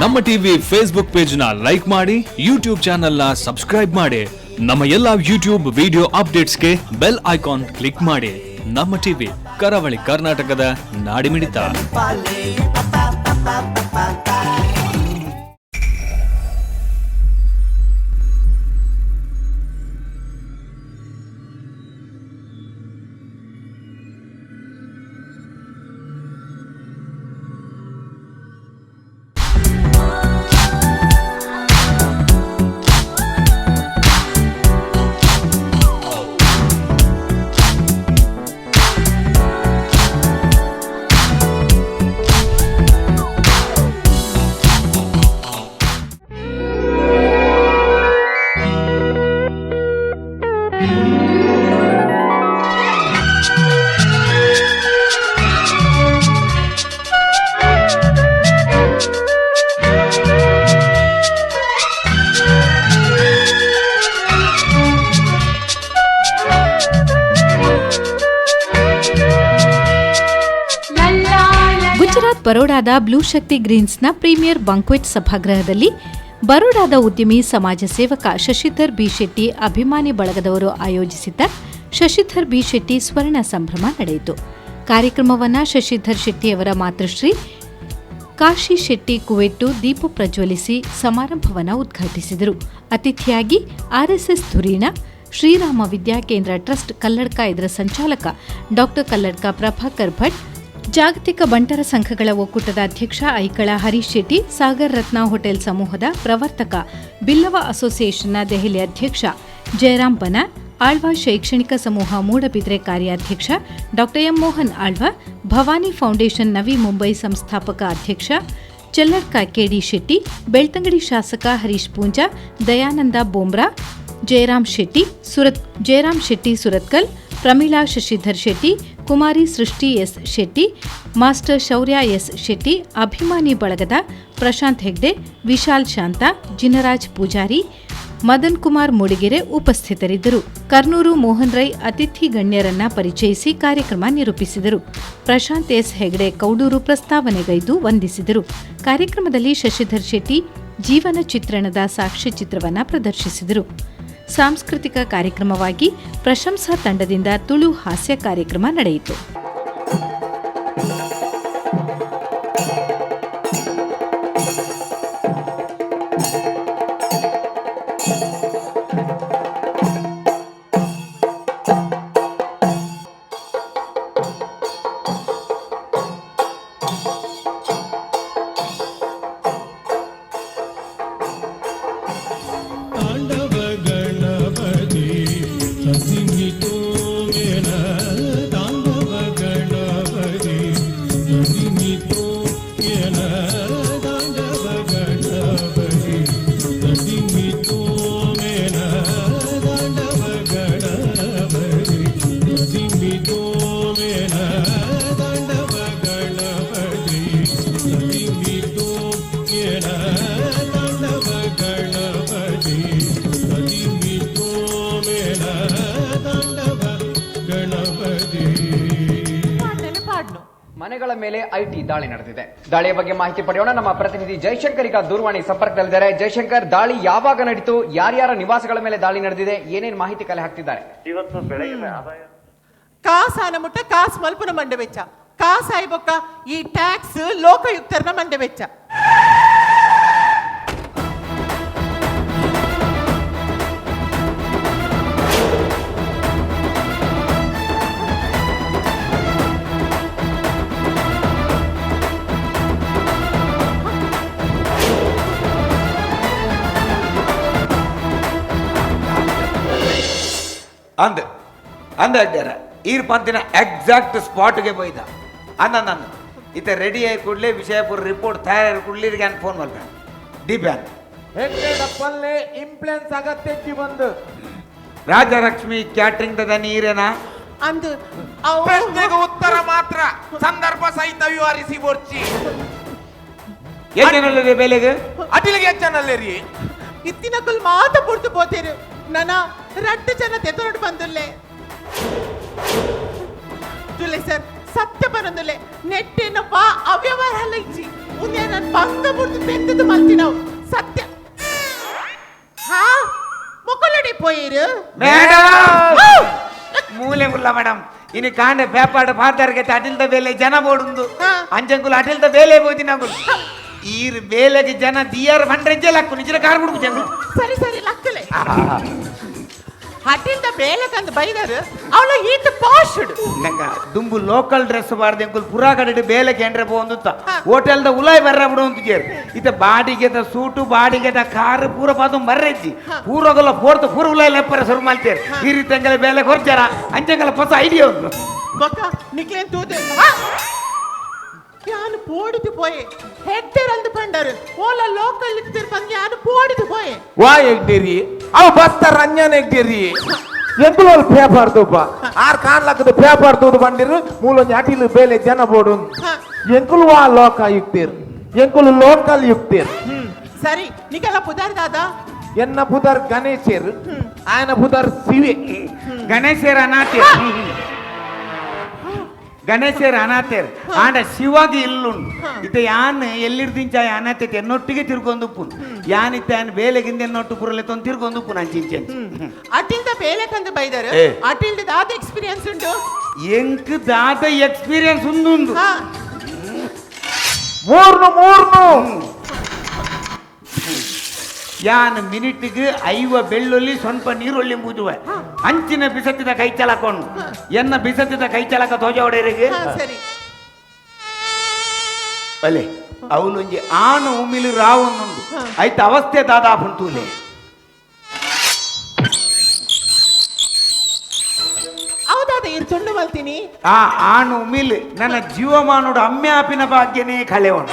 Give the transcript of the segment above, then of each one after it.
ನಮ್ಮ TV Facebook page ನ like ಮಾಡಿ, ಯೂಟ್ಯೂಬ್ ಚಾನೆಲ್ ನ ಸಬ್ಸ್ಕ್ರೈಬ್ ಮಾಡಿ. ನಮ್ಮ ಎಲ್ಲಾ ಯೂಟ್ಯೂಬ್ ವಿಡಿಯೋ ಅಪ್ಡೇಟ್ಸ್ಗೆ ಬೆಲ್ ಐಕಾನ್ ಕ್ಲಿಕ್ ಮಾಡಿ. ನಮ್ಮ ಟಿವಿ, ಕರಾವಳಿ ಕರ್ನಾಟಕದ ನಾಡಿಮಿಡಿತ. ಗುಜರಾತ್ ಬರೋಡಾದ ಬ್ಲೂ ಶಕ್ತಿ ಗ್ರೀನ್ಸ್ನ ಪ್ರೀಮಿಯರ್ ಬಾಂಕ್ವೆಟ್ ಸಭಾಗೃಹದಲ್ಲಿ ಬರೋಡಾದ ಉದ್ಯಮಿ, ಸಮಾಜ ಸೇವಕ ಶಶಿಧರ್ ಬಿ ಶೆಟ್ಟಿ ಅಭಿಮಾನಿ ಬಳಗದವರು ಆಯೋಜಿಸಿದ್ದ ಶಶಿಧರ್ ಬಿ ಶೆಟ್ಟಿ ಸ್ವರ್ಣ ಸಂಭ್ರಮ ನಡೆಯಿತು. ಕಾರ್ಯಕ್ರಮವನ್ನು ಶಶಿಧರ್ ಶೆಟ್ಟಿಯವರ ಮಾತೃಶ್ರೀ ಕಾಶಿ ಶೆಟ್ಟಿ ಕುವೆಟ್ಟು ದೀಪ ಪ್ರಜ್ವಲಿಸಿ ಸಮಾರಂಭವನ್ನು ಉದ್ಘಾಟಿಸಿದರು. ಅತಿಥಿಯಾಗಿ ಆರ್ಎಸ್ಎಸ್ ಧುರೀಣ, ಶ್ರೀರಾಮ ವಿದ್ಯಾಕೇಂದ್ರ ಟ್ರಸ್ಟ್ ಕಲ್ಲಡ್ಕ ಇದರ ಸಂಚಾಲಕ ಡಾಕ್ಟರ್ ಕಲ್ಲಡ್ಕ ಪ್ರಭಾಕರ್ ಭಟ್, ಜಾಗತಿಕ ಬಂಟರ ಸಂಘಗಳ ಒಕ್ಕೂಟದ ಅಧ್ಯಕ್ಷ ಐಕಳ ಹರೀಶ್ ಶೆಟ್ಟಿ, ಸಾಗರ್ ರತ್ನ ಹೋಟೆಲ್ ಸಮೂಹದ ಪ್ರವರ್ತಕ, ಬಿಲ್ಲವ ಅಸೋಸಿಯೇಷನ್ನ ದೆಹಲಿ ಅಧ್ಯಕ್ಷ ಜಯರಾಮ್ ಬನ, ಆಳ್ವಾ ಶೈಕ್ಷಣಿಕ ಸಮೂಹ ಮೂಡಬಿದ್ರೆ ಕಾರ್ಯಾಧ್ಯಕ್ಷ doctor M Mohan Alva, Bhavani foundation Navi Mumbai ಸಂಸ್ಥಾಪಕ ಅಧ್ಯಕ್ಷ ಚೆಲ್ಲಡ್ಕ ಕೆಡಿ ಶೆಟ್ಟಿ, ಬೆಳ್ತಂಗಡಿ ಶಾಸಕ ಹರೀಶ್ ಪೂಂಜಾ, ದಯಾನಂದ ಬೋಮ್ರಾ, ಜಯರಾಮ್ ಶೆಟ್ಟಿ ಸುರತ್ಕಲ್, ಪ್ರಮೀಳಾ ಶಶಿಧರ್ ಶೆಟ್ಟಿ, ಕುಮಾರಿ ಸೃಷ್ಟಿ ಎಸ್ ಶೆಟ್ಟಿ, ಮಾಸ್ಟರ್ ಶೌರ್ಯ ಎಸ್ ಶೆಟ್ಟಿ, ಅಭಿಮಾನಿ ಬಳಗದ ಪ್ರಶಾಂತ್ ಹೆಗ್ಡೆ, ವಿಶಾಲ್ ಶಾಂತ, ಜಿನರಾಜ್ ಪೂಜಾರಿ, ಮದನ್ ಕುಮಾರ್ ಮೂಡಿಗೆರೆ ಉಪಸ್ಥಿತರಿದ್ದರು. ಕರ್ನೂರು ಮೋಹನ್ ರೈ ಅತಿಥಿ ಗಣ್ಯರನ್ನ ಪರಿಚಯಿಸಿ ಕಾರ್ಯಕ್ರಮ ನಿರೂಪಿಸಿದರು. ಪ್ರಶಾಂತ್ ಎಸ್ ಹೆಗ್ಡೆ ಕೌಡೂರು ಪ್ರಸ್ತಾವನೆಗೈದು ವಂದಿಸಿದರು. ಕಾರ್ಯಕ್ರಮದಲ್ಲಿ ಶಶಿಧರ್ ಶೆಟ್ಟಿ ಜೀವನ ಚಿತ್ರಣದ ಸಾಕ್ಷ್ಯಚಿತ್ರವನ್ನು ಪ್ರದರ್ಶಿಸಿದರು. ಸಾಂಸ್ಕೃತಿಕ ಕಾರ್ಯಕ್ರಮವಾಗಿ ಪ್ರಶಂಸಾ ತಂಡದಿಂದ ತುಳು ಹಾಸ್ಯ ಕಾರ್ಯಕ್ರಮ ನಡೆಯಿತು. ತಾಂಡವ ಗಣಪತಿ ಸತಿಮಿತೋ ಮೇನ, ತಾಂಡವ ಗಣಪತಿ ಸತಿಮಿತೋ ಏನ, ತಾಂಡವ ಗಣಪತಿ ಸತಿಮಿತೋ ಮೇನ, ತಾಂಡವ ಗಣಪತಿ ಸತಿಮಿತೋ ಮೇನ, ತಾಂಡವ ಗಣಪತಿ ಸತಿಮಿತೋ ಏನ, ತಾಂಡವ ಗಣಪತಿ ಸತಿಮಿತೋ ಮೇನ, ತಾಂಡವ ಗಣಪತಿ. ಪಾಡ್ನು. ಮನೆಗಳ ಮೇಲೆ IT ದಾಳಿ ನಡೆದಿದೆ. ದಾಳಿಯ ಬಗ್ಗೆ ಮಾಹಿತಿ ಪಡೆಯೋಣ. ನಮ್ಮ ಪ್ರತಿನಿಧಿ ಜಯಶಂಕರ್ ಈಗ ದೂರವಾಣಿ ಸಂಪರ್ಕದಲ್ಲಿದ್ದಾರೆ. ಜಯಶಂಕರ್, ದಾಳಿ ಯಾವಾಗ ನಡೀತು? ಯಾರ್ಯಾರ ನಿವಾಸಗಳ ಮೇಲೆ ದಾಳಿ ನಡೆದಿದೆ? ಏನೇನು ಮಾಹಿತಿ ಕಲೆ ಹಾಕ್ತಿದ್ದಾರೆ? ಇವತ್ತು ಬೆಳಗಿನ ಆದಾಯ ಕಾಸಾನ ಮುಟ್ಟ ಕಾಸ್ ಮಲ್ಪುನ ಮಂಡೆ ವೆಚ್ಚ, ಕಾಸ್ ಆಯ್ಬೊಕ್ಕ ಈ ಟ್ಯಾಕ್ಸ್ ಲೋಕಾಯುಕ್ತರ್ನ ಮಂಡೆ ವೆಚ್ಚ. ಅಂದ್ ಅಂದ ಅಡ್ಡ್ಯಾರ ಈರ್ ಪಂತಿನ ಎಕ್ಸಾಕ್ಟ್ ಸ್ಪಾಟ್ಗೆ ಬೈದ ಅಂದ ಅಂದ ಈತ ರೆಡಿ ಆಗಿ ಕೂಡಲೇ, ವಿಷಯಪುರ ರಿಪೋರ್ಟ್ ತಯಾರಾಗಿ ಕೂಡಲೇ ಈಗ ಫೋನ್ ಮಾಡ್ಬೇಡ ಡಿ ಬ್ಯಾನ್. ಹೆಗ್ಗಡಪ್ಪಲ್ಲೇ ಇಂಪ್ಲೆನ್ಸ್ ಅಗತ್ಯಕ್ಕೆ ಬಂದು. ರಾಜಲಕ್ಷ್ಮಿ ಕ್ಯಾಟ್ರಿಂಗ್ ದದ ನೀರೇನಾ? ಅಂದು ಅವು. ಪ್ರಶ್ನೆಗೆ ಉತ್ತರ ಮಾತ್ರ ಸಂದರ್ಭ ಸಹಿತ ವಿವರಿಸಿ ಬೋರ್ಚಿ. ಏನೇನಲ್ಲ ಬೆಲೆಗೆ? ಅಟಿಲ್ಗೆ ಹೆಚ್ಚನಲ್ಲೇ ರೀ. ಇತ್ತಿನಕುಲ್ ಮಾತ ಪುಡ್ದು ಪೋತೇರು. ನನ ರಡ್ಡು ಜನ ತೆತೊರಡು ಬಂದುಲ್ಲೆ. ಜುಲೆ ಸರ್, ಸತ್ಯ ಬರಂದುಲ್ಲೆ. ನೆಟ್ಟೆನ ವಾ ಅವ್ಯವಹಾರ ಇಜ್ಜಿ. ಉಂದೆ ನನ್ನ ಬಂಗ ಬುಡ್ದು ಬೆಂದದು ಮಲ್ತಿನವು ಸತ್ಯ. ಹಾ ಮೊಕೊಲಡಿ ಪೋಯಿರು ಮೇಡಮ್ ಮೂಲೆ ಉಲ್ಲ ಮೇಡಮ್. ಇನಿ ಕಾಂಡೆ ಪೇಪಾಡ ಪಾತಾರ್ಗೆ ಅಟಿಲ್ದ ಬೇಲೆ ಜನ ಬೋಡುಂದು ಅಂಜಂಕುಲು ಅಟಿಲ್ದ ಬೇಲೆ ಬೋದಿ ನಗುಲು ಈರ್ ಬೇಲೆಗೆ ಜನ ದಿಯಾರ ಬಂಡ್ರೆಜ್ಜೆ ಲಕ್ಕು ನಿಜ ಕಾರ್ ಬಿಡುಗು ಜಂಗು. ಸರಿ ಸರಿ ಲಕ್ಕಲೆ ಅಟಿಲ್ದ ಬೇಲೆ ಕಂದು ಬೈದರು ಅವಳ ಈತ ಪಾಶುಡು. ನಂಗ ದುಂಬು ಲೋಕಲ್ ಡ್ರೆಸ್ ಬಾರ್ದೆ ಅಂಕುಲ್ ಪುರಾ ಕಡೆ ಬೇಲೆ ಕೇಂದ್ರ ಪೋಂದುತ್ತ ಹೋಟೆಲ್ದ ಉಲಾಯ್ ಬರ್ರ ಬಿಡು ಅಂತ ಜೇರು ಇತ ಬಾಡಿಗೆದ ಸೂಟು ಬಾಡಿಗೆದ ಕಾರು ಪೂರ ಪಾದು ಮರ್ರೆಜ್ಜಿ ಪೂರಗಲ ಪೋರ್ತು ಪೂರ ಉಲಾಯ್ ಲೆಪ್ಪರ ಶುರು ಮಾಡ್ತೇವೆ ಈ ರೀತಿ ಅಂಗಲ ಬೇಲೆ ಕೊರ್ಚಾರ ಅಂಚಂಗಲ ಹೊಸ ಐಡಿಯಾ ಉಂಟು. ಬೊಕ್ಕ ನಿಕ್ಲೇನ್ ತೂದೆ ಯಾನು ಪೋಡಿದು ಪೋಯೆ ಹೆಡ್ಡರ್ ಅಂದು ಪಂಡರು ಓಲ ಲೋಕಲ್ ಇತ್ತಿರ್ ಬಂದು ಯಾನು ಪೋಡಿದು ಪೋಯೆ. ವಾ ಎಗ್ಡಿರಿ ಅವು ಬಸ್ತ ರಂಜನ್ ಎಗ್ಡಿರಿ ಎಂಕುಲೋಲ್ ಪೇಪರ್ ತೂಪ ಆರ್ ಕಾಣ್ಲಕ್ಕದ ಪೇಪರ್ ತೂದು ಬಂದಿರು ಮೂಲೊಂಜಿ ಅಟಿಲು ಬೇಲೆ ಜನ ಬೋಡು ಎಂಕುಲು ವಾ ಲೋಕ ಯುಕ್ತಿರ್ ಎಂಕುಲು ಲೋಕಲ್ ಯುಕ್ತಿರ್. ಸರಿ ನಿಕ್ಕೆಲ್ಲ ಪುದಾರ್ ದಾದಾ? ಎನ್ನ ಪುದರ್ ಗಣೇಶರ್ ಆಯನ ಪುದರ್ ಸಿವೆ. ಗಣೇಶರ ಅನಾಥೇರ್ ಗಣೇಶರ ಅನಾಥೇರ್ ಆಂಡ ಶಿವಾಗ ಇಲ್ಲುಂಡು ಇತ್ತ ಯಾನ್ ಎಲ್ಲಿರ್ದಿಂಚ ಅನಾಥೆ ಎನ್ನೊಟ್ಟಿಗೆ ತಿರ್ಗೊಂದುಪ್ಪು ಯಾನಿತ್ತ ಯಾನ್ ಬೇಲೆಗಿಂದ ಎನ್ನೊಟ್ಟು ಪುರಲೆ ತೊಂದು ತಿರ್ಗೊಂದುಪ್ಪು ನಾನು ಚಿಂಚೆ. ಅಟಿಲ್ದ ಬೇಲೆ ಕಂದು ಬೈದರು ಅಟಿಲ್ದ ದಾದ ಎಕ್ಸ್ಪೀರಿಯನ್ಸ್ ಉಂಟು? ಎಂಕ್ ದಾದ ಎಕ್ಸ್ಪೀರಿಯನ್ಸ್ ಉಂದುಂದು. ಮೂರ್ನು ಮೂರ್ನು ಯಾನ್ ಮಿನಿಟ್ಗೆ ಐವ ಬೆಳ್ಳುಳ್ಳಿ ಸ್ವಲ್ಪ ನೀರುಳ್ಳಿ ಮುದುವ ಅಂಚಿನ ಬಿಸತ್ತಿದ ಕೈ ಚಲಕೊಂಡು ಎನ್ನ ಬಿಸತ್ತಿದ ಕೈ ಚಲಕ ತೋಜ ಹೊಡೆಯರಿಗೆ. ಸರಿ ಅಲೆ ಅವಲೊಂಜಿ ಆನು ಉಮಿಲು ರಾವೊಂದುಂಡು ಐತ ಅವಸ್ಥೆ ದಾದಾ ಪುಂತೂಲೆ. ಹೌದಾದ ಇರ್ ತುಂಡು ಮಲ್ತೀನಿ. ಆ ಆನು ಉಮಿಲ್ ನನ್ನ ಜೀವಮಾನೋಡು ಅಮ್ಮೆ ಆಪಿನ ಭಾಗ್ಯನೇ ಕಳೆವನು.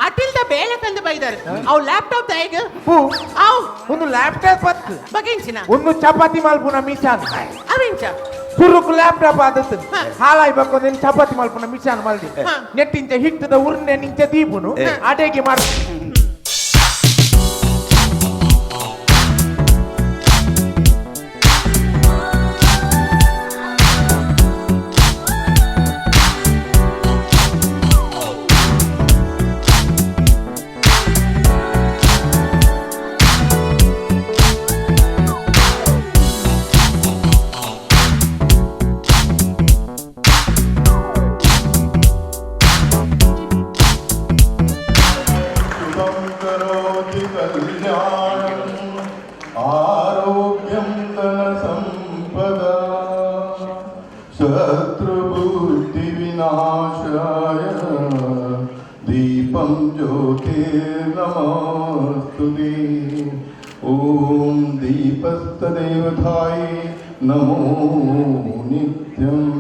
ಅಟಿಲ್ದ ಬೇಲೆ ಕಂದು ಬೈದಾರೆ ಅವು ಲ್ಯಾಪ್ಟಾಪ್ ದಾಯಗ ಅವು ಒಂದು ಲ್ಯಾಪ್ಟಾಪ್ ಪತ್ತು ಬಗೆಂಚಿನ ಒಂದು ಚಪಾತಿ ಮಲ್ಪುನ ಮಿಷನ್ ಅವಿಂಚ ಸುರುಕು ಲ್ಯಾಪ್ಟಾಪ್ ಆದತ್ತು ಹಾಳಾಯ್ ಬೇಕು ಚಪಾತಿ ಮಲ್ಪುನ ಮಿಷನ್ ಮಲ್ದಿ ನೆಟ್ಟಿಂಚ ಹಿಟ್ಟದ ಉರ್ನೆ ನಿಂಚ ದೀಪುನು ಅಡೇಗೆ ಮಾಡ. आरोग्यं धनसम्पदा शत्रुबुद्धिविनाशाय दीपं ज्योतिर्नमोऽस्तु ते। ॐ दीपस्तदेवताय नमो नित्यम्।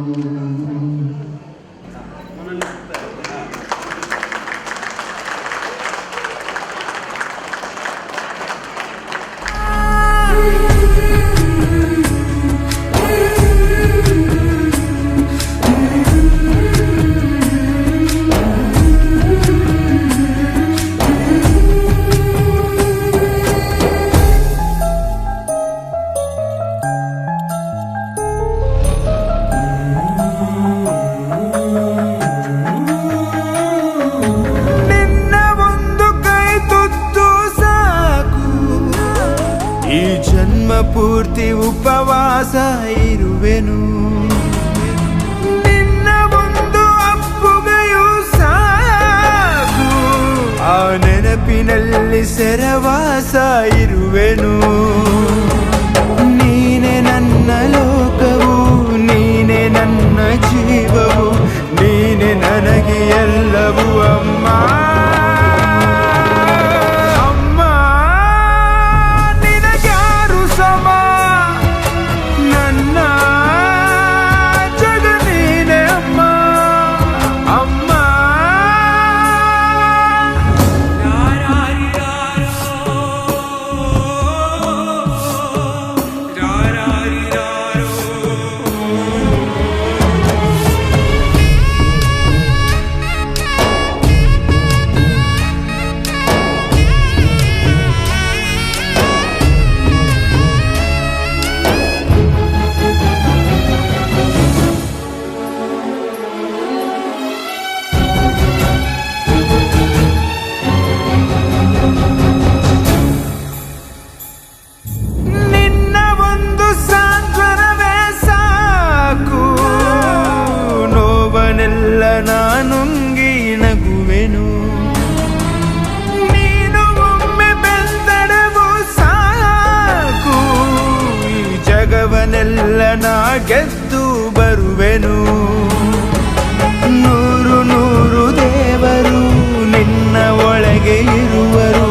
ನಿನ್ನ ಒಂದು ಕೈ ತುತ್ತು ಸಾಕು ಈ ಜನ್ಮ ಪೂರ್ತಿ ಉಪವಾಸ ಇರುವೆನು. ನಿನ್ನ ಒಂದು ಅಪ್ಪುಗೆಯು ಸಾಕು ಆ ನೆನಪಿನಲ್ಲಿ ಸೆರವಾಸ ಇರುವೆನು. ನೀನೆ ನನ್ನ ಲೋಕವು ನೀನೆ ನನ್ನ ಜೀವವು ನೀನೆ ನನಗೆ ಎಲ್ಲವೂ ಅಮ್ಮ. ಅಮ್ಮ ನಿನಗ್ಯಾರು ಸಮ ನನ್ನ ಜಗ ನೀನೆ ಅಮ್ಮ. ಅಮ್ಮ ಇರುವೆನು. ನೂರು ನೂರು ದೇವರು ನಿನ್ನ ಒಳಗೆ ಇರುವರು.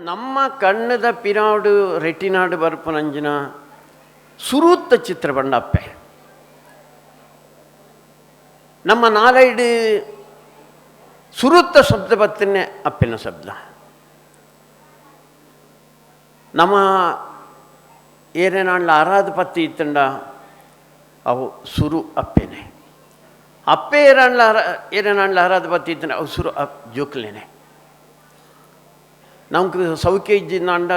ನಮ್ಮ ಕಣ್ಣದ ಪಿರಾಡು ರೆಟಿನಾಡು ಬರ್ಪುನಂಜಿನ ಸುರೂತ್ತ ಚಿತ್ರ ಬಂಡಪ್ಪೆ. ನಮ್ಮ ನಾಲೈಡು ಸುರುತ್ತ ಶಬ್ದ ಬತ್ತನೆ ಅಪ್ಪಿನ ಶಬ್ದ. ನಮ್ಮ ಏನೇನಾಂಡ್ಲ ಆರಾಧ ಪತ್ತಿ ಇತ್ತಂಡ ಅವು ಸುರು ಅಪ್ಪೇನೆ. ಅಪ್ಪೆ ಏರಾಂಡ್ಲ ಏನೇನಾಂಡ್ಲ ಆರಾಧ ಪತ್ತಿ ಇತ್ತಂಡ ಅವು ಸುರು ಅಪ್ ಜೋಕ್ಲೇನೆ. ನಮ್ಗೆ ಸೌಖ್ಯ ಇಜ್ಜಿನಾಂಡ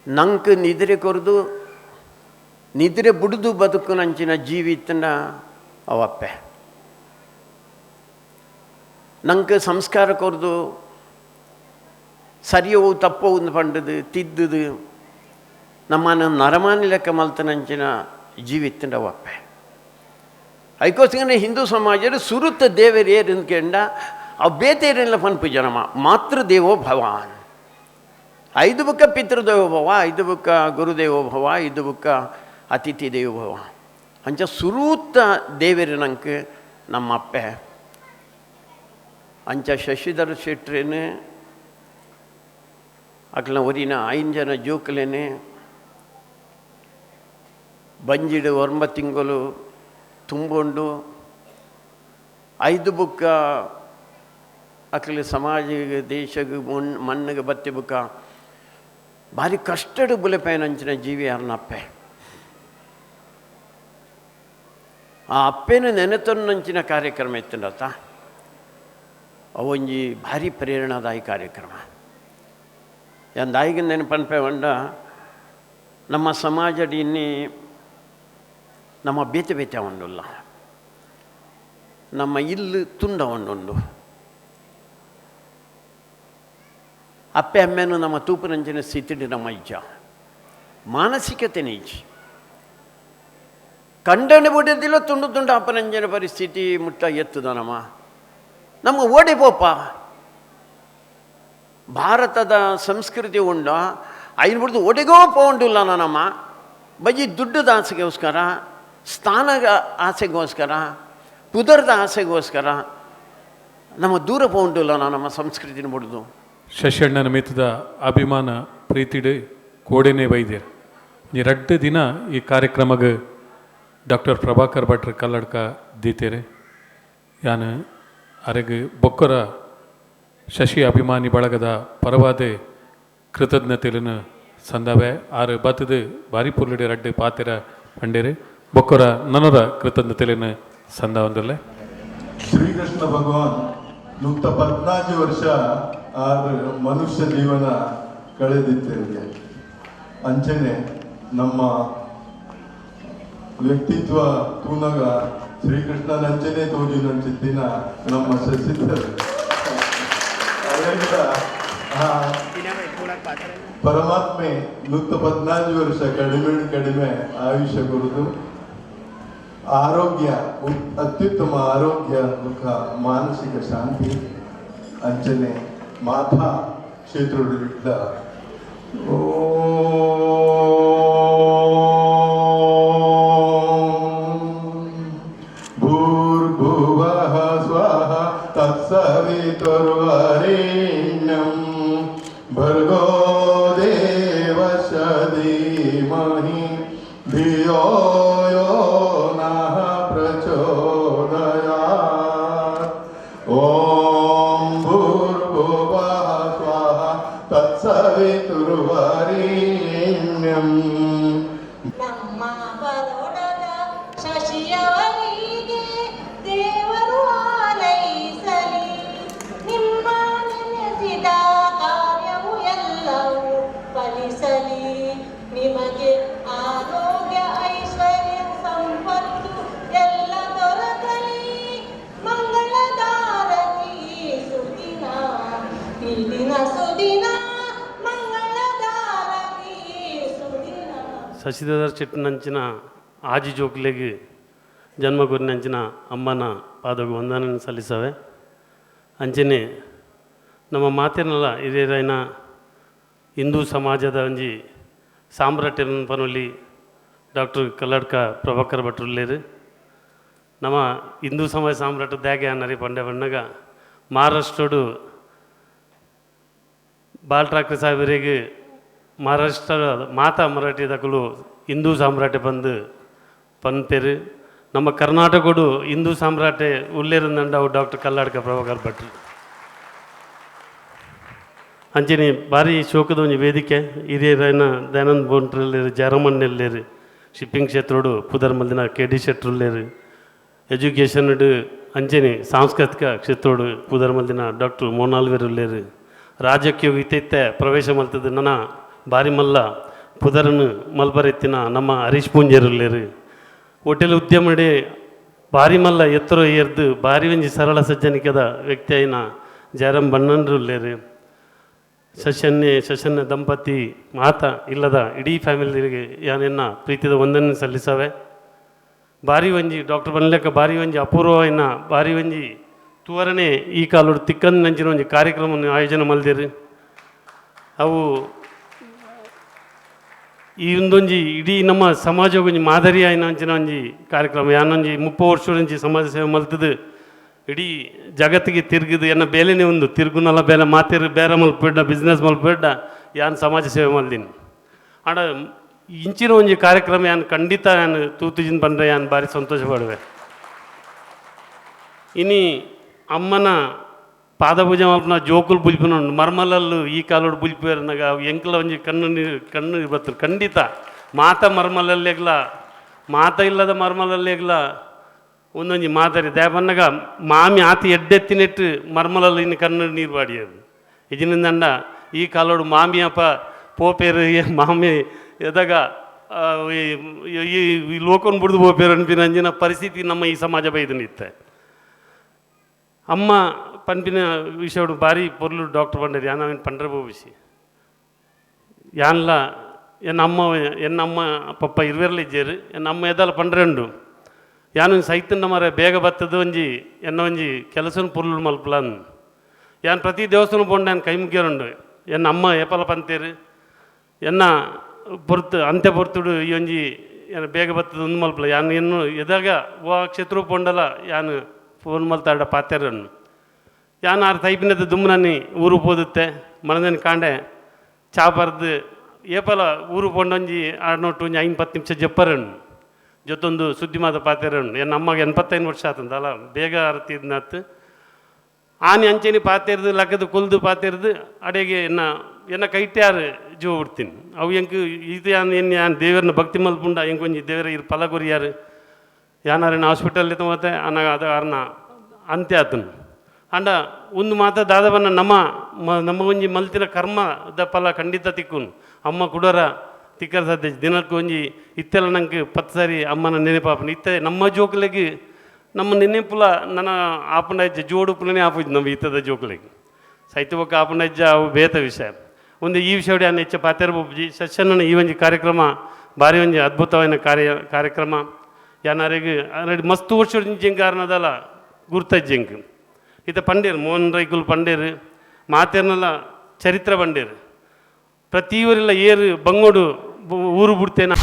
ನಂಗೆ ನಿದ್ರೆ ಕೊರದು ನಿದ್ರೆ ಬುಡ್ದು ಬದುಕುನಂಚಿನ ಜೀವಿತನ ಅವಪ್ಪೆ. ನಂಗೆ ಸಂಸ್ಕಾರ ಕೊರದು ಸರಿಯವು ತಪ್ಪವು ಪಂಡದು ತಿದ್ದುದು ನಮ್ಮನ್ನು ನರಮಾನಿ ಲೆಕ್ಕ ಮಲ್ತನಂಚಿನ ಜೀವಿತನ ಅವಪ್ಪೆ. ಅದಕ್ಕೋಸ್ಕರ ಹಿಂದೂ ಸಮಾಜದ ಸುರುತ್ತ ದೇವರು ಏರು ಕೇಂಡ ಅವು ಬೇತೇರೆಲ್ಲ ಪನ್ಪು ಜನಮ ಮಾತೃದೇವೋ ಭವಾನ್. ಐದು ಬುಕ್ಕ ಪಿತೃದೇವೋ ಭವ, ಐದು ಬುಕ್ಕ ಗುರುದೇವೋ ಭವ, ಐದು ಬುಕ್ಕ ಅತಿಥಿ ದೇವೋ ಭವ. ಅಂಚ ಸುರೂತ್ತ ದೇವರು ನಂಗೆ ನಮ್ಮ ಅಪ್ಪೆ. ಅಂಚ ಶಶಿಧರ್ ಶೆಟ್ರೇನು ಅಕ್ಲ ಒರಿನ ಐದು ಜನ ಜೋಕ್ಲೇನೆ ಬಂಜಿಡು ಒಂಬ ತಿಂಗಳು ತುಂಬೊಂಡು ಐದು ಬುಕ್ಕ ಅಕ್ಲೆ ಸಮಾಜ ದೇಶಗೆ ಮಣ್ಣಿಗೆ ಬತ್ತಿ ಬುಕ್ಕ ಭಾರಿ ಕಷ್ಟಡು ಬುಲೆಪೈನಂಚಿನ ಜೀವಿ ಯಾರನ್ನ ಅಪ್ಪೆ. ಆ ಅಪ್ಪೆನ ನೆನೆತೊನ್ನಂಚಿನ ಕಾರ್ಯಕ್ರಮ ಇತ್ತಂಡತ್ತ ಅವೊಂಜಿ ಭಾರಿ ಪ್ರೇರಣಾದಾಯಿ ಕಾರ್ಯಕ್ರಮ. ಎಂದಾಯಿಗೆ ನೆನಪನ್ಪೆ వంಡ ನಮ್ಮ ಸಮಾಜಡಿ ಇನ್ನಿ ನಮ್ಮ ಬೇತೆ ಬೇತೆ ಉಂಡುಲ್ಲ, ನಮ್ಮ ಇಲ್ಲು ತುಂಡ ಉಂಡುಂಡು. ಅಪ್ಪೆ ಅಮ್ಮೆನು ನಮ್ಮ ತೂಪುನಂಚಿನ ಸ್ಥಿತಿಡು ನಮ್ಮ ಇಜ್ಜ ಮಾನಸಿಕತೆನೇ ಇಜ್ಜಿ. ಕಂಡನೆ ಬಿಡೋದಿಲ್ಲ ತುಂಡು ತುಂಡು ಅಪ್ಪನಂಜಿನ ಪರಿಸ್ಥಿತಿ ಮುಟ್ಟ ಎತ್ತದ ನಮ್ಮ ನಮ್ಮ ಓಡಿ ಪೋಪ. ಭಾರತದ ಸಂಸ್ಕೃತಿ ಉಂಡ ಐನು ಬಿಡ್ದು ಒಡೆಗೋ ಪೋಂಡಿಲ್ಲ ನಮ್ಮ ಬಜಿ ದುಡ್ಡದ ಆಸೆಗೋಸ್ಕರ, ಸ್ಥಾನ ಆಸೆಗೋಸ್ಕರ, ಪುದರ್ದ ಆಸೆಗೋಸ್ಕರ ನಮ್ಮ ದೂರ ಪೋಂಡಿಲ್ಲ ನಮ್ಮ ಸಂಸ್ಕೃತಿನ ಬಿಡ್ದು. ಶಶಣ್ಣನ ಮಿತ್ತದ ಅಭಿಮಾನ ಪ್ರೀತಿಡು ಕೋಡೆನೆ ಬೈದ್ಯರು. ಈ ರಡ್ಡು ದಿನ ಈ ಕಾರ್ಯಕ್ರಮಕ್ಕೆ ಡಾಕ್ಟರ್ ಪ್ರಭಾಕರ್ ಭಟ್ರು ಕಲ್ಲಡ್ಕ ದೀತೇರೆ. ಯಾನ್ ಅರೆಗ್ ಬೊಕ್ಕರ ಶಶಿ ಅಭಿಮಾನಿ ಬಳಗದ ಪರವಾದೆ ಕೃತಜ್ಞತೆಯನ್ನು ಸಂದವೆ. ಆರು ಬತ್ತದು ಬಾರಿ ಪುರ್ಲುಡಿ ರಡ್ಡು ಪಾತೆರ ಪಂಡೇರು ಬೊಕ್ಕರ ನನರ ಕೃತಜ್ಞತೆಯನ್ನು ಸಂದವಂದಲ್ಲೇ. ಶ್ರೀಕೃಷ್ಣ ಭಗವಾನ್ 114 ವರ್ಷ ಆರು ಮನುಷ್ಯ ಜೀವನ ಕಳೆದಿದ್ದೇವೆ. ಅಂಚನೆ ನಮ್ಮ ವ್ಯಕ್ತಿತ್ವ ತೂನಗ ಶ್ರೀಕೃಷ್ಣನಂಚನೆ ತೋಜಿನಂಚಿತ್ತಿನ ನಮ್ಮ ಶಶಿಧರ್. ಅದರಿಂದ ಪರಮಾತ್ಮೆ 114 ವರ್ಷ ಕಡಿಮೆ ಕಡಿಮೆ ಆಯುಷ್ಯ ಕೊಡುದು, ಆರೋಗ್ಯ ಅತ್ಯುತ್ತಮ ಆರೋಗ್ಯ ಮುಖ ಮಾನಸಿಕ ಶಾಂತಿ ಅಂಚನೆ ಮಾತಾ ಕ್ಷೇತ್ರಗಳಿದ್ದ ಭೂರ್ಭುವಃ ಸ್ವಃ ತತ್ಸವಿತುರ್ವರೆಣ್ಯಂ ಭರ್ಗೋ ದೇವಸ್ಯ ಧೀಮಹಿ ಧಿಯೋ ಯೋ ನಃ ಪ್ರಚೋದಯಾತ್. ಓಂ ಭೂರ್ಭುವಃ ಸ್ವಃ ತತ್ಸವಿತುರ್ವರೆಣ್ಯಂ. ನಮ್ಮ ಬರೋಡದ ಶಶಿಯವರಿಗೆ ದೇವರು ಆಲೈಸಲಿ, ನಿಮ್ಮ ನೆನೆಸಿದ ಕಾರ್ಯವು ಎಲ್ಲವೂ ಫಲಿಸಲಿ, ನಿಮಗೆ ಆರೋಗ್ಯ ಐಶ್ವರ್ಯ Shashidhar ಶೆಟ್ಟಿನಂಚಿನ ಆಜಿ ಜೋಕ್ಲೆಗ್ ಜನ್ಮ ಕೊರಿನಂಚಿನ ಅಮ್ಮನ ಪಾದಗು ವಂದನೆಯನ್ನು ಸಲ್ಲಿಸವೆ. ಅಂಚನೆ ನಮ್ಮ ಮಾತಿನಲ್ಲ ಹಿರಿಯರಾಯಿನ ಹಿಂದೂ ಸಮಾಜದ ಒಂಜಿ ಸಾಮ್ರಾಟ್ಯನ ಪನೊಲಿ ಡಾಕ್ಟರ್ ಕಲ್ಲಡ್ಕ ಪ್ರಭಾಕರ್ ಭಟ್ರುಲ್ಲೇರು. ನಮ್ಮ ಹಿಂದೂ ಸಮಾಜ ಸಾಮ್ರಾಟ ದಾಗೆ ಅನ್ನರಿ ಪಂಡೆ ಬಣ್ಣಗ ಮಹಾರಾಷ್ಟ್ರಡು ಬಾಲ್ ಠಾಕ್ರೆ ಸಾಹೇಬರಿಗೆ ಮಹಾರಾಷ್ಟ್ರ ಮಾತಾ ಮರಾಠಿ ದಕಲು ಹಿಂದೂ ಸಾಮ್ರಾಟೆ ಬಂದು ಪನ್ಪೇರು. ನಮ್ಮ ಕರ್ನಾಟಕಡು ಹಿಂದೂ ಸಾಮ್ರಾಟೆ ಉಲ್ಲೇರುಂದಂಡವು ಡಾಕ್ಟರ್ ಕಲ್ಲಾಡ್ಕ ಪ್ರಭಾಕರ್ ಭಟ್ರು. ಅಂಚನೆ ಭಾರಿ ಶೋಕದ ಒಂಜಿ ವೇದಿಕೆ ಹಿರಿಯರಾಯಿನ ದಯಾನಂದ ಬೋಂಟ್ರಲ್ಲೇರು, ಜಯರಾಮಣ್ಣೆಲ್ಲೇರು, ಶಿಪ್ಪಿಂಗ್ ಕ್ಷೇತ್ರಡು ಪುದರ್ ಮಲ್ದಿನ ಕೆ ಡಿ ಶೆಟ್ರುಲ್ಲೇರು, ಎಜುಕೇಷನ್ ಅಂಚನೆ ಸಾಂಸ್ಕೃತಿಕ ಕ್ಷೇತ್ರಡು ಪುದರ್ ಮಲ್ದಿನ ಡಾಕ್ಟರ್ ಮೋನಾಲ್ವೇರುಲ್ಲೇರು, ರಾಜಕೀಯ ಇತ್ತೈತೆ ಪ್ರವೇಶ ಮಲ್ತದ ನನ್ನ ಬಾರಿ ಮಲ್ಲ ಪುದರನ್ನು ಮಲ್ಬರೆತ್ತಿನ ನಮ್ಮ ಹರೀಶ್ ಪೂಂಜೆರುಲ್ಲೇರು, ಹೋಟೆಲ್ ಉದ್ಯಮಡೆ ಭಾರಿ ಮಲ್ಲ ಎತ್ತರ ಏರ್ದು ಭಾರಿ ಒಂಜಿ ಸರಳ ಸಜ್ಜನಿಕದ ವ್ಯಕ್ತಿ అయిన ಜಯರಾಮ್ ಬಣ್ಣನ್ರುಲ್ಲೇರು, ಶಶನ್ಯ ದಂಪತಿ ಮಾತ ಇಲ್ಲದ ಇಡೀ ಫ್ಯಾಮಿಲಿಗೆ ಯಾನೆನ್ನ ಪ್ರೀತಿದ ವಂದನೆ ಸಲ್ಲಿಸವೆ. ಭಾರಿ ಒಂಜಿ ಡಾಕ್ಟರ್ ಬನ್ಲೆಕ್ಕ ಭಾರಿ ಒಂಜಿ ಅಪೂರ್ವమైన ಭಾರಿ ಒಂಜಿ ತುವರನೆ ಈ ಕಾಲೋಡು ತಿಕ್ಕಂದು ನಂಚಿನ ಒಂಜಿ ಕಾರ್ಯಕ್ರಮ ಆಯೋಜನೆ ಮಲ್ದಿರು. ಅವು ಈ ಒಂದೊಂಜಿ ಇಡೀ ನಮ್ಮ ಸಮಾಜ ಒಂಜಿ ಮಾದರಿ ಆಯಿನ ಅಂಚಿನ ಒಂಜಿ ಕಾರ್ಯಕ್ರಮ. ಯಾನೊಂಜಿ 30 ವರ್ಷ ಸಮಾಜ ಸೇವೆ ಮಲ್ತದು ಇಡೀ ಜಗತ್ತಿಗೆ ತಿರುಗಿದು ಎನ್ನ ಬೇಲೆನೇ ಒಂದು ತಿರುಗುನಲ್ಲ ಬೇಲೆ ಮಾತಿರು ಬೇರೆ ಮಲ್ಪೇಡ ಬಿಸ್ನೆಸ್ ಮಲ್ಪೇಡ ಯಾನ್ ಸಮಾಜ ಸೇವೆ ಮಲ್ದಿನಿ. ಆಂಡ ಇಂಚಿನ ಒಂಜಿ ಕಾರ್ಯಕ್ರಮ ಯಾನ್ ಖಂಡಿತ ಯಾನ್ ತೂತುಜಿನ ಬಂದರೆ ಯಾನ್ ಭಾರಿ ಸಂತೋಷ ಪಡುವೆ. ಇನಿ ಅಮ್ಮನ ಪಾದಪೂಜೆ ಮಲ್ಪುನ ಜೋಕುಲು ಬುಲ್ಪಿನ ಮರ್ಮಲಲ್ಲು ಈ ಕಾಲೋಡು ಬುಲ್ಪಿಯರ್ನಾಗ ಎಂಕಲ ಒಂಜಿ ಕಣ್ಣು ನೀರು ಕಣ್ಣು ಬರ್ತದೆ ಖಂಡಿತ. ಮಾತ ಮರ್ಮಲಲ್ಲೆಗ್ಲ ಮಾತ ಇಲ್ಲದ ಮರ್ಮಲಲ್ಲೆಗ್ಲ ಒಂದೊಂಜಿ ಮಾದರಿ ದೇವನ್ನಗ ಮಾಮಿ ಆತಿ ಎಡ್ಡೆತ್ತಿನೆಟ್ಟು ಮರ್ಮಲಲ್ಲಿ ಇನ್ನು ಕಣ್ಣು ನೀರು ಬಾಡಿಯದು ಇಜಿನಿಂದಂಡ ಈ ಕಾಲೋಡು ಮಾಮಿ ಅಪ್ಪ ಪೋಪೇರು ಮಾಮಿ ಎದಾಗ ಈ ಲೋಕನ್ ಬುಡ್ದು ಪೋಪೇರು ಅನ್ಪಿನ ಅಂಜಿನ ಪರಿಸ್ಥಿತಿ ನಮ್ಮ ಈ ಸಮಾಜ ಬೈದನಿತ್ತೆ. ಅಮ್ಮ ಪನ್ಪಿನ ವಿಷಯಡು ಭಾರಿ ಪೊರ್ಲು ಡಾಕ್ಟರ್ ಪಂಡರಿ ಯಾನ್ ಅವೇನು ಪಂಡ್ರೆ ಬೋಬಿಸಿ ಯಾನ್ಲ ಎನ್ನ ಅಮ್ಮ ಪಪ್ಪ ಇರುವೆರ್ಲ ಇಜ್ಜೇರು ಎನ್ನ ಅಮ್ಮ ಎದಲ್ಲ ಪಂಡ್ರೆಂಡು ಯಾನು ಸೈತಂಡ ಮರ ಬೇಗ ಬತ್ತದ ಒಂಜಿ ಎನ್ನ ಒಂಜಿ ಕೆಲಸನ ಪೊರ್ಲು ಮಲ್ಪಲನ್ ಯಾನ್ ಪ್ರತಿ ದೇವಸ್ಥಾನ ಪೋಂಡು ನಾನು ಕೈ ಮುಗಿಯರುಂಡು ಎನ್ನ ಅಮ್ಮ ಏಪಲ ಪಂತೇರು ಎನ್ನ ಪೊರ್ತು ಅಂತ್ಯ ಪೊರ್ತುಡು ಈ ಒಂಜಿ ಏನ ಬೇಗ ಬತ್ತದ ಒಂದು ಮಲ್ಪಲ ಯಾನ್ ಎನ್ನು ಎದಾಗ ವಾ ಕ್ಷೇತ್ರ ಪೋಂಡಲ ಯಾನು ಫೋನ್ ಮಲ್ತಾಡ ಪಾತೆರನ್ನು ಯಾನ್ ಆರು ತೈಪಿನದ ದುಮ್ಮನನ್ನಿ ಊರು ಪೋದುತ್ತೆ ಮನದನ್ ಕಾಂಡೆ ಚಾ ಬರ್ದು ಏಪಲ ಊರು ಪೋಂಡೊಂಜಿ ಆಡ್ನೋಟು ಒಂಜಿ 5-10 ನಿಮಿಷ ಜಪ್ಪರನ್ನು ಜೊತ್ತೊಂದು ಸುದ್ದಿ ಮಾತ ಪಾತೆರನ್ನು ಎನ್ನ ಅಮ್ಮಗೆ 85 ವರ್ಷ ಆತಂದಲ್ಲ ಬೇಗ ಅರ್ತಿದ್ನತ್ತು ಆನೆ ಅಂಚೆನಿ ಪಾತೆರ್ದು ಲಕ್ಕದು ಕೊಲ್ದು ಪಾತೆರ್ದು ಅಡೆಗೆ ಎನ್ನ ಎನ್ನ ಕೈಟ್ಯಾರು ಜೀವ ಬಿಡ್ತೀನಿ ಅವು ಎಂಕ್ ಇದು ಯಾನ್ ಎನ್ನ ಯಾನ್ ದೇವರನ್ನ ಭಕ್ತಿ ಮಲ್ಪುಂಡ ಎಂಕೊಂಜಿ ದೇವರ ಇರು ಫಲ ಕೊರಿಯಾರು ಯಾನಾರೇನು ಹಾಸ್ಪಿಟಲ್ ಮತ್ತೆ ಅನ್ನ ಅದು ಅರ್ನ ಅಂತ್ಯ ಆತನು. ಅಂಡ ಒಂದು ಮಾತ ದಾದವನ್ನ ನಮ್ಮ ನಮ್ಮ ಒಂಜಿ ಮಲ್ತಿನ ಕರ್ಮದ ಫಲ ಖಂಡಿತ ತಿಕ್ಕುನು ಅಮ್ಮ ಕುಡೋರ ತಿಕ್ಕರ ಸಾಧ್ಯ ದಿನಕ್ಕೆ ಒಂಜಿ ಇತ್ತೆಲ್ಲ ನಂಗೆ 10 ಸಾರಿ ಅಮ್ಮನ ನೆನಪಾಪನ ಇತ್ತೆ ನಮ್ಮ ಜೋಕ್ಲೆಗ್ ನಮ್ಮ ನೆನಪುಲ ನನ್ನ ಆಪುಂಡ ಇಜ್ಜ ಜೋಡುಪುಲನೇ ಆಪುಜಿ ನಮ್ಮ ಇತ್ತದ ಜೋಕ್ಲೆಗ್ ಸೈತ ಬೊಕ್ಕ ಆಪುಂಡ ಇಜ್ಜ ಅವು ಬೇತ ವಿಷಯ. ಒಂದು ಈ ವಿಷಯ ಅನ್ನ ಹೆಚ್ಚ ಪಾತೆರ ಬೊಬ್ಬುಜಿ ಸಸ್ಯನ ಈ ಒಂಜಿ ಕಾರ್ಯಕ್ರಮ ಭಾರಿ ಒಂಜಿ ಅದ್ಭುತವಾದ ಕಾರ್ಯಕ್ರಮ ಯಾನಾರಿಗೆ ಮಸ್ತ್ ವರ್ಷ ಜಿಂಕ್ ಕಾರಣದಲ್ಲ ಗುರ್ತಜ್ಜಿಂಕ್ ಈತ ಪಂಡೇರು ಮೋಹನ್ ರೈಕುಲ್ ಪಂಡೇರು ಮಾತೇರ್ನಲ್ಲ ಚರಿತ್ರ ಪಂಡೇರು ಪ್ರತಿಯವರೆಲ್ಲ ಏರು ಬಂಗೋಡು ಊರು ಬಿಡ್ತೇನೆ.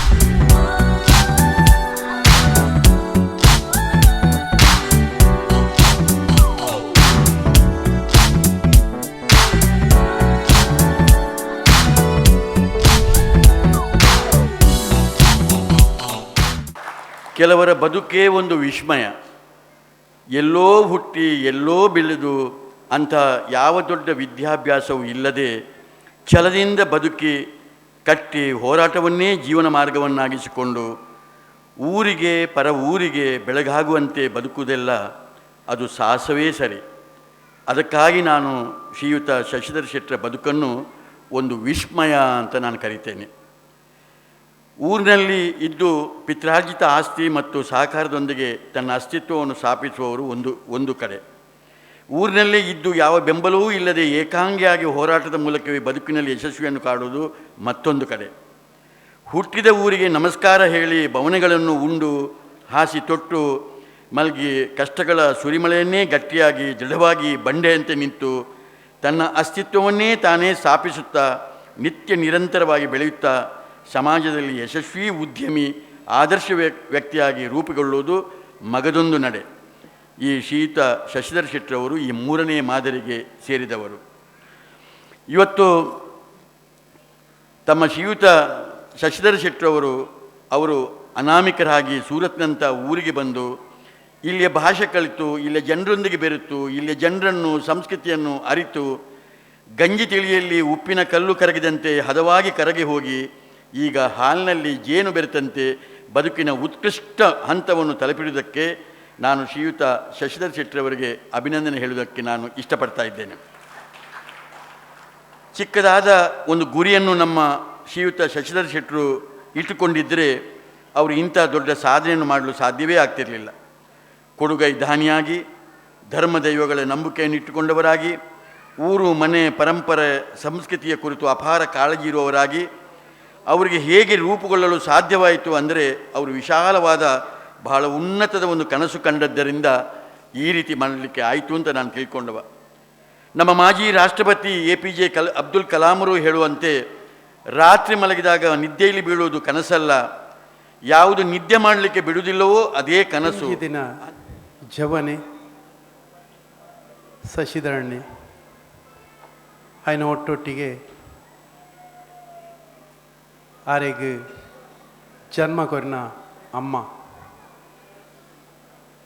ಕೆಲವರ ಬದುಕೇ ಒಂದು ವಿಸ್ಮಯ. ಎಲ್ಲೋ ಹುಟ್ಟಿ ಎಲ್ಲೋ ಬೆಳೆದು ಅಂಥ ಯಾವ ದೊಡ್ಡ ವಿದ್ಯಾಭ್ಯಾಸವೂ ಇಲ್ಲದೆ ಛಲದಿಂದ ಬದುಕಿ ಕಟ್ಟಿ ಹೋರಾಟವನ್ನೇ ಜೀವನ ಮಾರ್ಗವನ್ನಾಗಿಸಿಕೊಂಡು ಊರಿಗೆ ಪರ ಊರಿಗೆ ಬೆಳಗಾಗುವಂತೆ ಬದುಕುವುದೆಲ್ಲ ಅದು ಸಾಹಸವೇ ಸರಿ. ಅದಕ್ಕಾಗಿ ನಾನು ಶ್ರೀಯುತ ಶಶಿಧರ್ ಶೆಟ್ಟರ ಬದುಕನ್ನು ಒಂದು ವಿಸ್ಮಯ ಅಂತ ನಾನು ಕರಿತೇನೆ. ಊರಿನಲ್ಲಿ ಇದ್ದು ಪಿತ್ರಾರ್ಜಿತ ಆಸ್ತಿ ಮತ್ತು ಸಹಕಾರದೊಂದಿಗೆ ತನ್ನ ಅಸ್ತಿತ್ವವನ್ನು ಸ್ಥಾಪಿಸುವವರು ಒಂದು ಕಡೆ, ಊರಿನಲ್ಲೇ ಇದ್ದು ಯಾವ ಬೆಂಬಲವೂ ಇಲ್ಲದೆ ಏಕಾಂಗಿಯಾಗಿ ಹೋರಾಟದ ಮೂಲಕವೇ ಬದುಕಿನಲ್ಲಿ ಯಶಸ್ವಿಯನ್ನು ಕಾಡುವುದು ಮತ್ತೊಂದು ಕಡೆ. ಹುಟ್ಟಿದ ಊರಿಗೆ ನಮಸ್ಕಾರ ಹೇಳಿ ಬವಣೆಗಳನ್ನು ಉಂಡು ಹಾಸಿ ತೊಟ್ಟು ಮಲಗಿ ಕಷ್ಟಗಳ ಸುರಿಮಳೆಯನ್ನೇ ಗಟ್ಟಿಯಾಗಿ ದೃಢವಾಗಿ ಬಂಡೆಯಂತೆ ನಿಂತು ತನ್ನ ಅಸ್ತಿತ್ವವನ್ನೇ ತಾನೇ ಸ್ಥಾಪಿಸುತ್ತಾ ನಿತ್ಯ ನಿರಂತರವಾಗಿ ಬೆಳೆಯುತ್ತಾ ಸಮಾಜದಲ್ಲಿ ಯಶಸ್ವಿ ಉದ್ಯಮಿ ಆದರ್ಶ ವ್ಯಕ್ತಿಯಾಗಿ ರೂಪುಗೊಳ್ಳುವುದು ಮಗದೊಂದು ನಡೆ. ಈ ಶ್ರೀಯುತ ಶಶಿಧರ್ ಶೆಟ್ಟರವರು ಈ ಮೂರನೇ ಮಾದರಿಗೆ ಸೇರಿದವರು. ಇವತ್ತು ತಮ್ಮ ಶ್ರೀಯುತ ಶಶಿಧರ್ ಶೆಟ್ಟರವರು ಅವರು ಅನಾಮಿಕರಾಗಿ ಸೂರತ್ನಂಥ ಊರಿಗೆ ಬಂದು ಇಲ್ಲಿಯ ಭಾಷೆ ಕಲಿತು, ಇಲ್ಲಿಯ ಜನರೊಂದಿಗೆ ಬೆರೆತು, ಇಲ್ಲಿಯ ಜನರನ್ನು ಸಂಸ್ಕೃತಿಯನ್ನು ಅರಿತು ಗಂಜಿ ತಿಳಿಯಲ್ಲಿ ಉಪ್ಪಿನ ಕಲ್ಲು ಕರಗಿದಂತೆ ಹದವಾಗಿ ಕರಗಿ ಹೋಗಿ ಈಗ ಹಾಲಿನಲ್ಲಿ ಜೇನು ಬೆರೆತಂತೆ ಬದುಕಿನ ಉತ್ಕೃಷ್ಟ ಹಂತವನ್ನು ತಲುಪಿರುವುದಕ್ಕೆ ನಾನು ಶ್ರೀಯುತ ಶಶಿಧರ್ ಶೆಟ್ಟರವರಿಗೆ ಅಭಿನಂದನೆ ಹೇಳುವುದಕ್ಕೆ ನಾನು ಇಷ್ಟಪಡ್ತಾ ಇದ್ದೇನೆ. ಚಿಕ್ಕದಾದ ಒಂದು ಗುರಿಯನ್ನು ನಮ್ಮ ಶ್ರೀಯುತ ಶಶಿಧರ್ ಶೆಟ್ಟರು ಇಟ್ಟುಕೊಂಡಿದ್ದರೆ ಅವರು ಇಂಥ ದೊಡ್ಡ ಸಾಧನೆಯನ್ನು ಮಾಡಲು ಸಾಧ್ಯವೇ ಆಗ್ತಿರಲಿಲ್ಲ. ಕೊಡುಗೈ ದಾನಿಯಾಗಿ, ಧರ್ಮ ದೈವಗಳ ನಂಬಿಕೆಯನ್ನು ಇಟ್ಟುಕೊಂಡವರಾಗಿ, ಊರು ಮನೆ ಪರಂಪರೆ ಸಂಸ್ಕೃತಿಯ ಕುರಿತು ಅಪಾರ ಕಾಳಜಿ ಇರುವವರಾಗಿ ಅವರಿಗೆ ಹೇಗೆ ರೂಪುಗೊಳ್ಳಲು ಸಾಧ್ಯವಾಯಿತು ಅಂದರೆ ಅವರು ವಿಶಾಲವಾದ ಬಹಳ ಉನ್ನತದ ಒಂದು ಕನಸು ಕಂಡದ್ದರಿಂದ ಈ ರೀತಿ ಮಾಡಲಿಕ್ಕೆ ಆಯಿತು ಅಂತ ನಾನು ತಿಳ್ಕೊಂಡವ. ನಮ್ಮ ಮಾಜಿ ರಾಷ್ಟ್ರಪತಿ APJ Abdul ಕಲಾಮರು ಹೇಳುವಂತೆ, ರಾತ್ರಿ ಮಲಗಿದಾಗ ನಿದ್ದೆಯಲ್ಲಿ ಬೀಳುವುದು ಕನಸಲ್ಲ, ಯಾವುದು ನಿದ್ದೆ ಮಾಡಲಿಕ್ಕೆ ಬಿಡುವುದಿಲ್ಲವೋ ಅದೇ ಕನಸು. ದಿನ ಜವನೆ ಶಶಿಧರಣ್ಣೆ ಆಯ್ನ ಒಟ್ಟೊಟ್ಟಿಗೆ ಆರೆಗ್ ಜನ್ಮ ಕೊರ್ನ ಅಮ್ಮ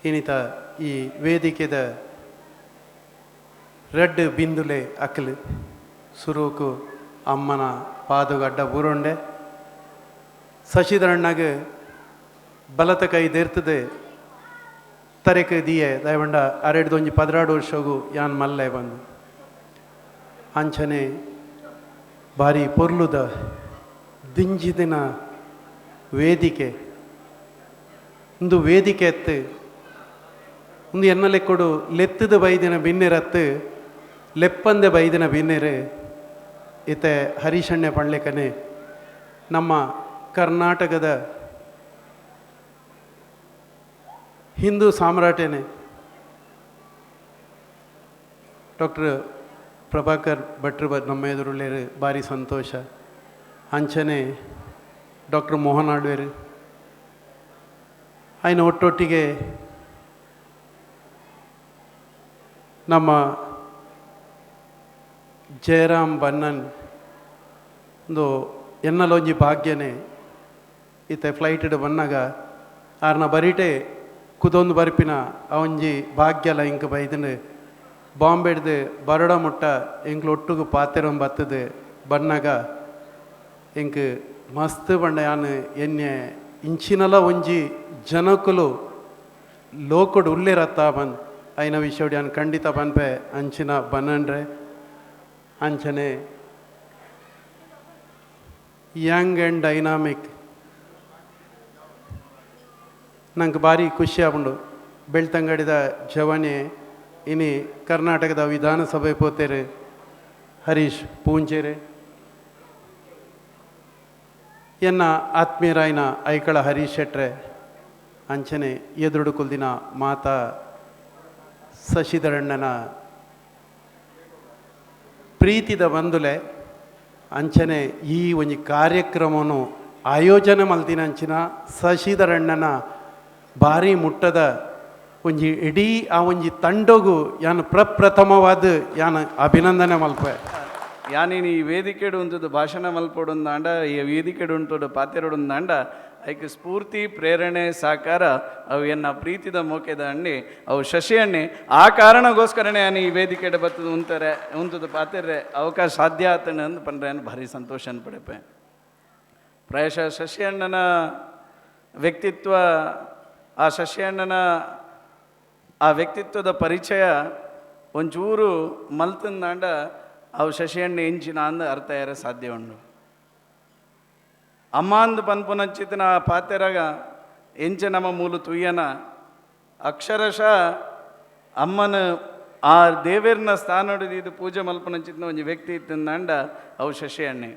ಇನಿತ ಈ ವೇದಿಕೆದ ರೆಡ್ ಬಿಂದುಲೆ ಅಕ್ಕಲು ಸುರುಕು ಅಮ್ಮನ ಪಾದಗಡ್ಡ ಬೂರೊಂಡೆ ಶಶಿಧರಣ್ಣಗೆ ಬಲತ ಕೈ ದೇರ್ತದೆ ತರೆಕ್ ದಿಯೆ ದಯವಂಡ ಅರೆಡ್ದೊಂಜಿ 12 ವರ್ಷಗು ಯಾನ್ ಮಲ್ಲೆ ಬಂದು ಅಂಚನೆ ಭಾರಿ ಪೊರ್ಲುದ ದಿಂಜಿದಿನ ವೇದಿಕೆ ಒಂದು ವೇದಿಕೆ ಎತ್ತು ಒಂದು ಎನ್ನಲೆ ಕೊಡು ಲೆತ್ತದ ಬೈದಿನ ಬಿನ್ನೆರತ್ತು ಲೆಪ್ಪಂದೆ ಬೈದಿನ ಬಿನ್ನೆರೆ ಇತ್ತೆ ಹರೀಶಣ್ಯ ಪಳ್ಳೆಕನೆ ನಮ್ಮ ಕರ್ನಾಟಕದ ಹಿಂದೂ ಸಾಮ್ರಾಟೇನೆ ಡಾಕ್ಟರ್ ಪ್ರಭಾಕರ್ ಭಟ್ರು ನಮ್ಮ ಎದುರುಳ್ಳೇರು ಭಾರಿ ಸಂತೋಷ. ಅಂಚನೆ ಡಾಕ್ಟರ್ ಮೋಹನ್ ಆಳ್ವೇರು ಆಯ್ನ ಒಟ್ಟೊಟ್ಟಿಗೆ ನಮ್ಮ ಜಯರಾಮ್ ಬನ್ನನ್ ಒಂದು ಎನ್ನಲೊಂಜಿ ಭಾಗ್ಯನೇ ಈತ ಫ್ಲೈಟ್ ಬನ್ನಾಗ ಆರ್ನ ಬರೀಟೆ ಕುದೊಂದು ಬರ್ಪಿನ ಅವಂಜಿ ಭಾಗ್ಯಲ ಇಂಕ ಬೈದನು ಬಾಂಬೆಡ್ದು ಬರೋಡ ಮುಟ್ಟ ಎಂಕ್ಲು ಒಟ್ಟುಗು ಪಾತೆರಂ ಬತ್ತದು ಬನ್ನಾಗ ಎಂಕ್ ಮಸ್ತ್ ಬಂಡ ಯಾನ್ ಎನ್ನೆ ಇಂಚಿನಲ ಒಂಜಿ ಜನಕುಲು ಲೋಕಡು ಉಲ್ಲೇರತ್ತ ಬಂದ್ ಐನ ವಿಷಯ ಯಾನ್ ಖಂಡಿತ ಪನ್ಪೆ ಅಂಚಿನ ಬನ್ನಂಡ್ರೆ. ಅಂಚನೆ Young and dynamic ನಂಗೆ ಭಾರಿ ಖುಷಿ ಆಗುಂಡು. ಬೆಳ್ತಂಗಡಿದ ಜವನೆ ಇನಿ ಕರ್ನಾಟಕದ ವಿಧಾನಸಭೆ ಪೋತೇರೆ ಹರೀಶ್ ಪೂಂಜೇರೆ ಎನ್ನ ಆತ್ಮೀಯರಾಯನ ಐಕಳ ಹರೀಶ್ ಶೆಟ್ರೆ ಅಂಚನೆ ಎದುರುಡು ಕುಲ್ದಿನ ಮಾತಾ ಶಶಿಧರಣ್ಣನ ಪ್ರೀತಿದ ಬಂದುಲೆ ಅಂಚನೆ ಈ ಒಂಜಿ ಕಾರ್ಯಕ್ರಮವನ್ನು ಆಯೋಜನೆ ಮಲ್ದಿನ ಅಂಚಿನ ಶಶಿಧರಣ್ಣನ ಭಾರಿ ಮುಟ್ಟದ ಒಂಜಿ ಇಡೀ ಆ ಒಂಜಿ ತಂಡಗು ಯಾನು ಪ್ರಪ್ರಥಮವಾದ ಯಾನು ಅಭಿನಂದನೆ ಮಲ್ಪೆ. ಯಾನೇನು ಈ ವೇದಿಕೆಡು ಉಂಟು ಭಾಷಣ ಮಲ್ಪೊಡೊಂದಾಂಡ, ಈ ವೇದಿಕೆಡು ಉಂಟು ಪಾತೆರೊಡೊಂದಾಂಡ ಐಕ್ ಸ್ಫೂರ್ತಿ ಪ್ರೇರಣೆ ಸಾಕಾರ ಅವು ಎನ್ನ ಪ್ರೀತಿದ ಮೋಕೆದ ಅಣ್ಣಿ ಅವು ಶಶಿ ಅಣ್ಣಿ. ಆ ಕಾರಣಗೋಸ್ಕರನೇ ನಾನು ಈ ವೇದಿಕೆಡೆ ಬತ್ತದ ಉಂತಾರೆ ಉಂಟದ ಪಾತೆರ್ರೆ ಅವಕಾಶ ಸಾಧ್ಯ ಆತನ ಅಂದು ಪಂಡ್ರೆ ಭಾರಿ ಸಂತೋಷ ಅನ್ಪಡೆಪೆ. ಪ್ರಾಯಶಃ ಶಶಿ ಅಣ್ಣನ ವ್ಯಕ್ತಿತ್ವ, ಆ ಶಶಿ ಅಣ್ಣನ ಆ ವ್ಯಕ್ತಿತ್ವದ ಪರಿಚಯ ಒಂಚೂರು ಮಲ್ತಂದಾಂಡ ಅವು ಶಶಿ ಅಣ್ಣ ಇಂಚಿನ ಅಂದ ಅರ್ಥ ಯಾರ ಸಾಧ್ಯ ಉಂಡು. ಅಮ್ಮ ಅಂದು ಪನ್ಪುನಂಚಿತನ ಪಾತೆರಾಗ ಎಂಚ ನಮ್ಮ ಮೂಲು ತುಯ್ಯನ ಅಕ್ಷರಶಃ ಅಮ್ಮನ ಆ ದೇವೇರ್ನ ಸ್ಥಾನ ಇದು ಪೂಜೆ ಮಲ್ಪನಂಚಿತನ ಒಂಜಿ ವ್ಯಕ್ತಿ ಇತ್ತಂದಾಂಡ ಅವು ಶಶಿ ಅಣ್ಣೆ.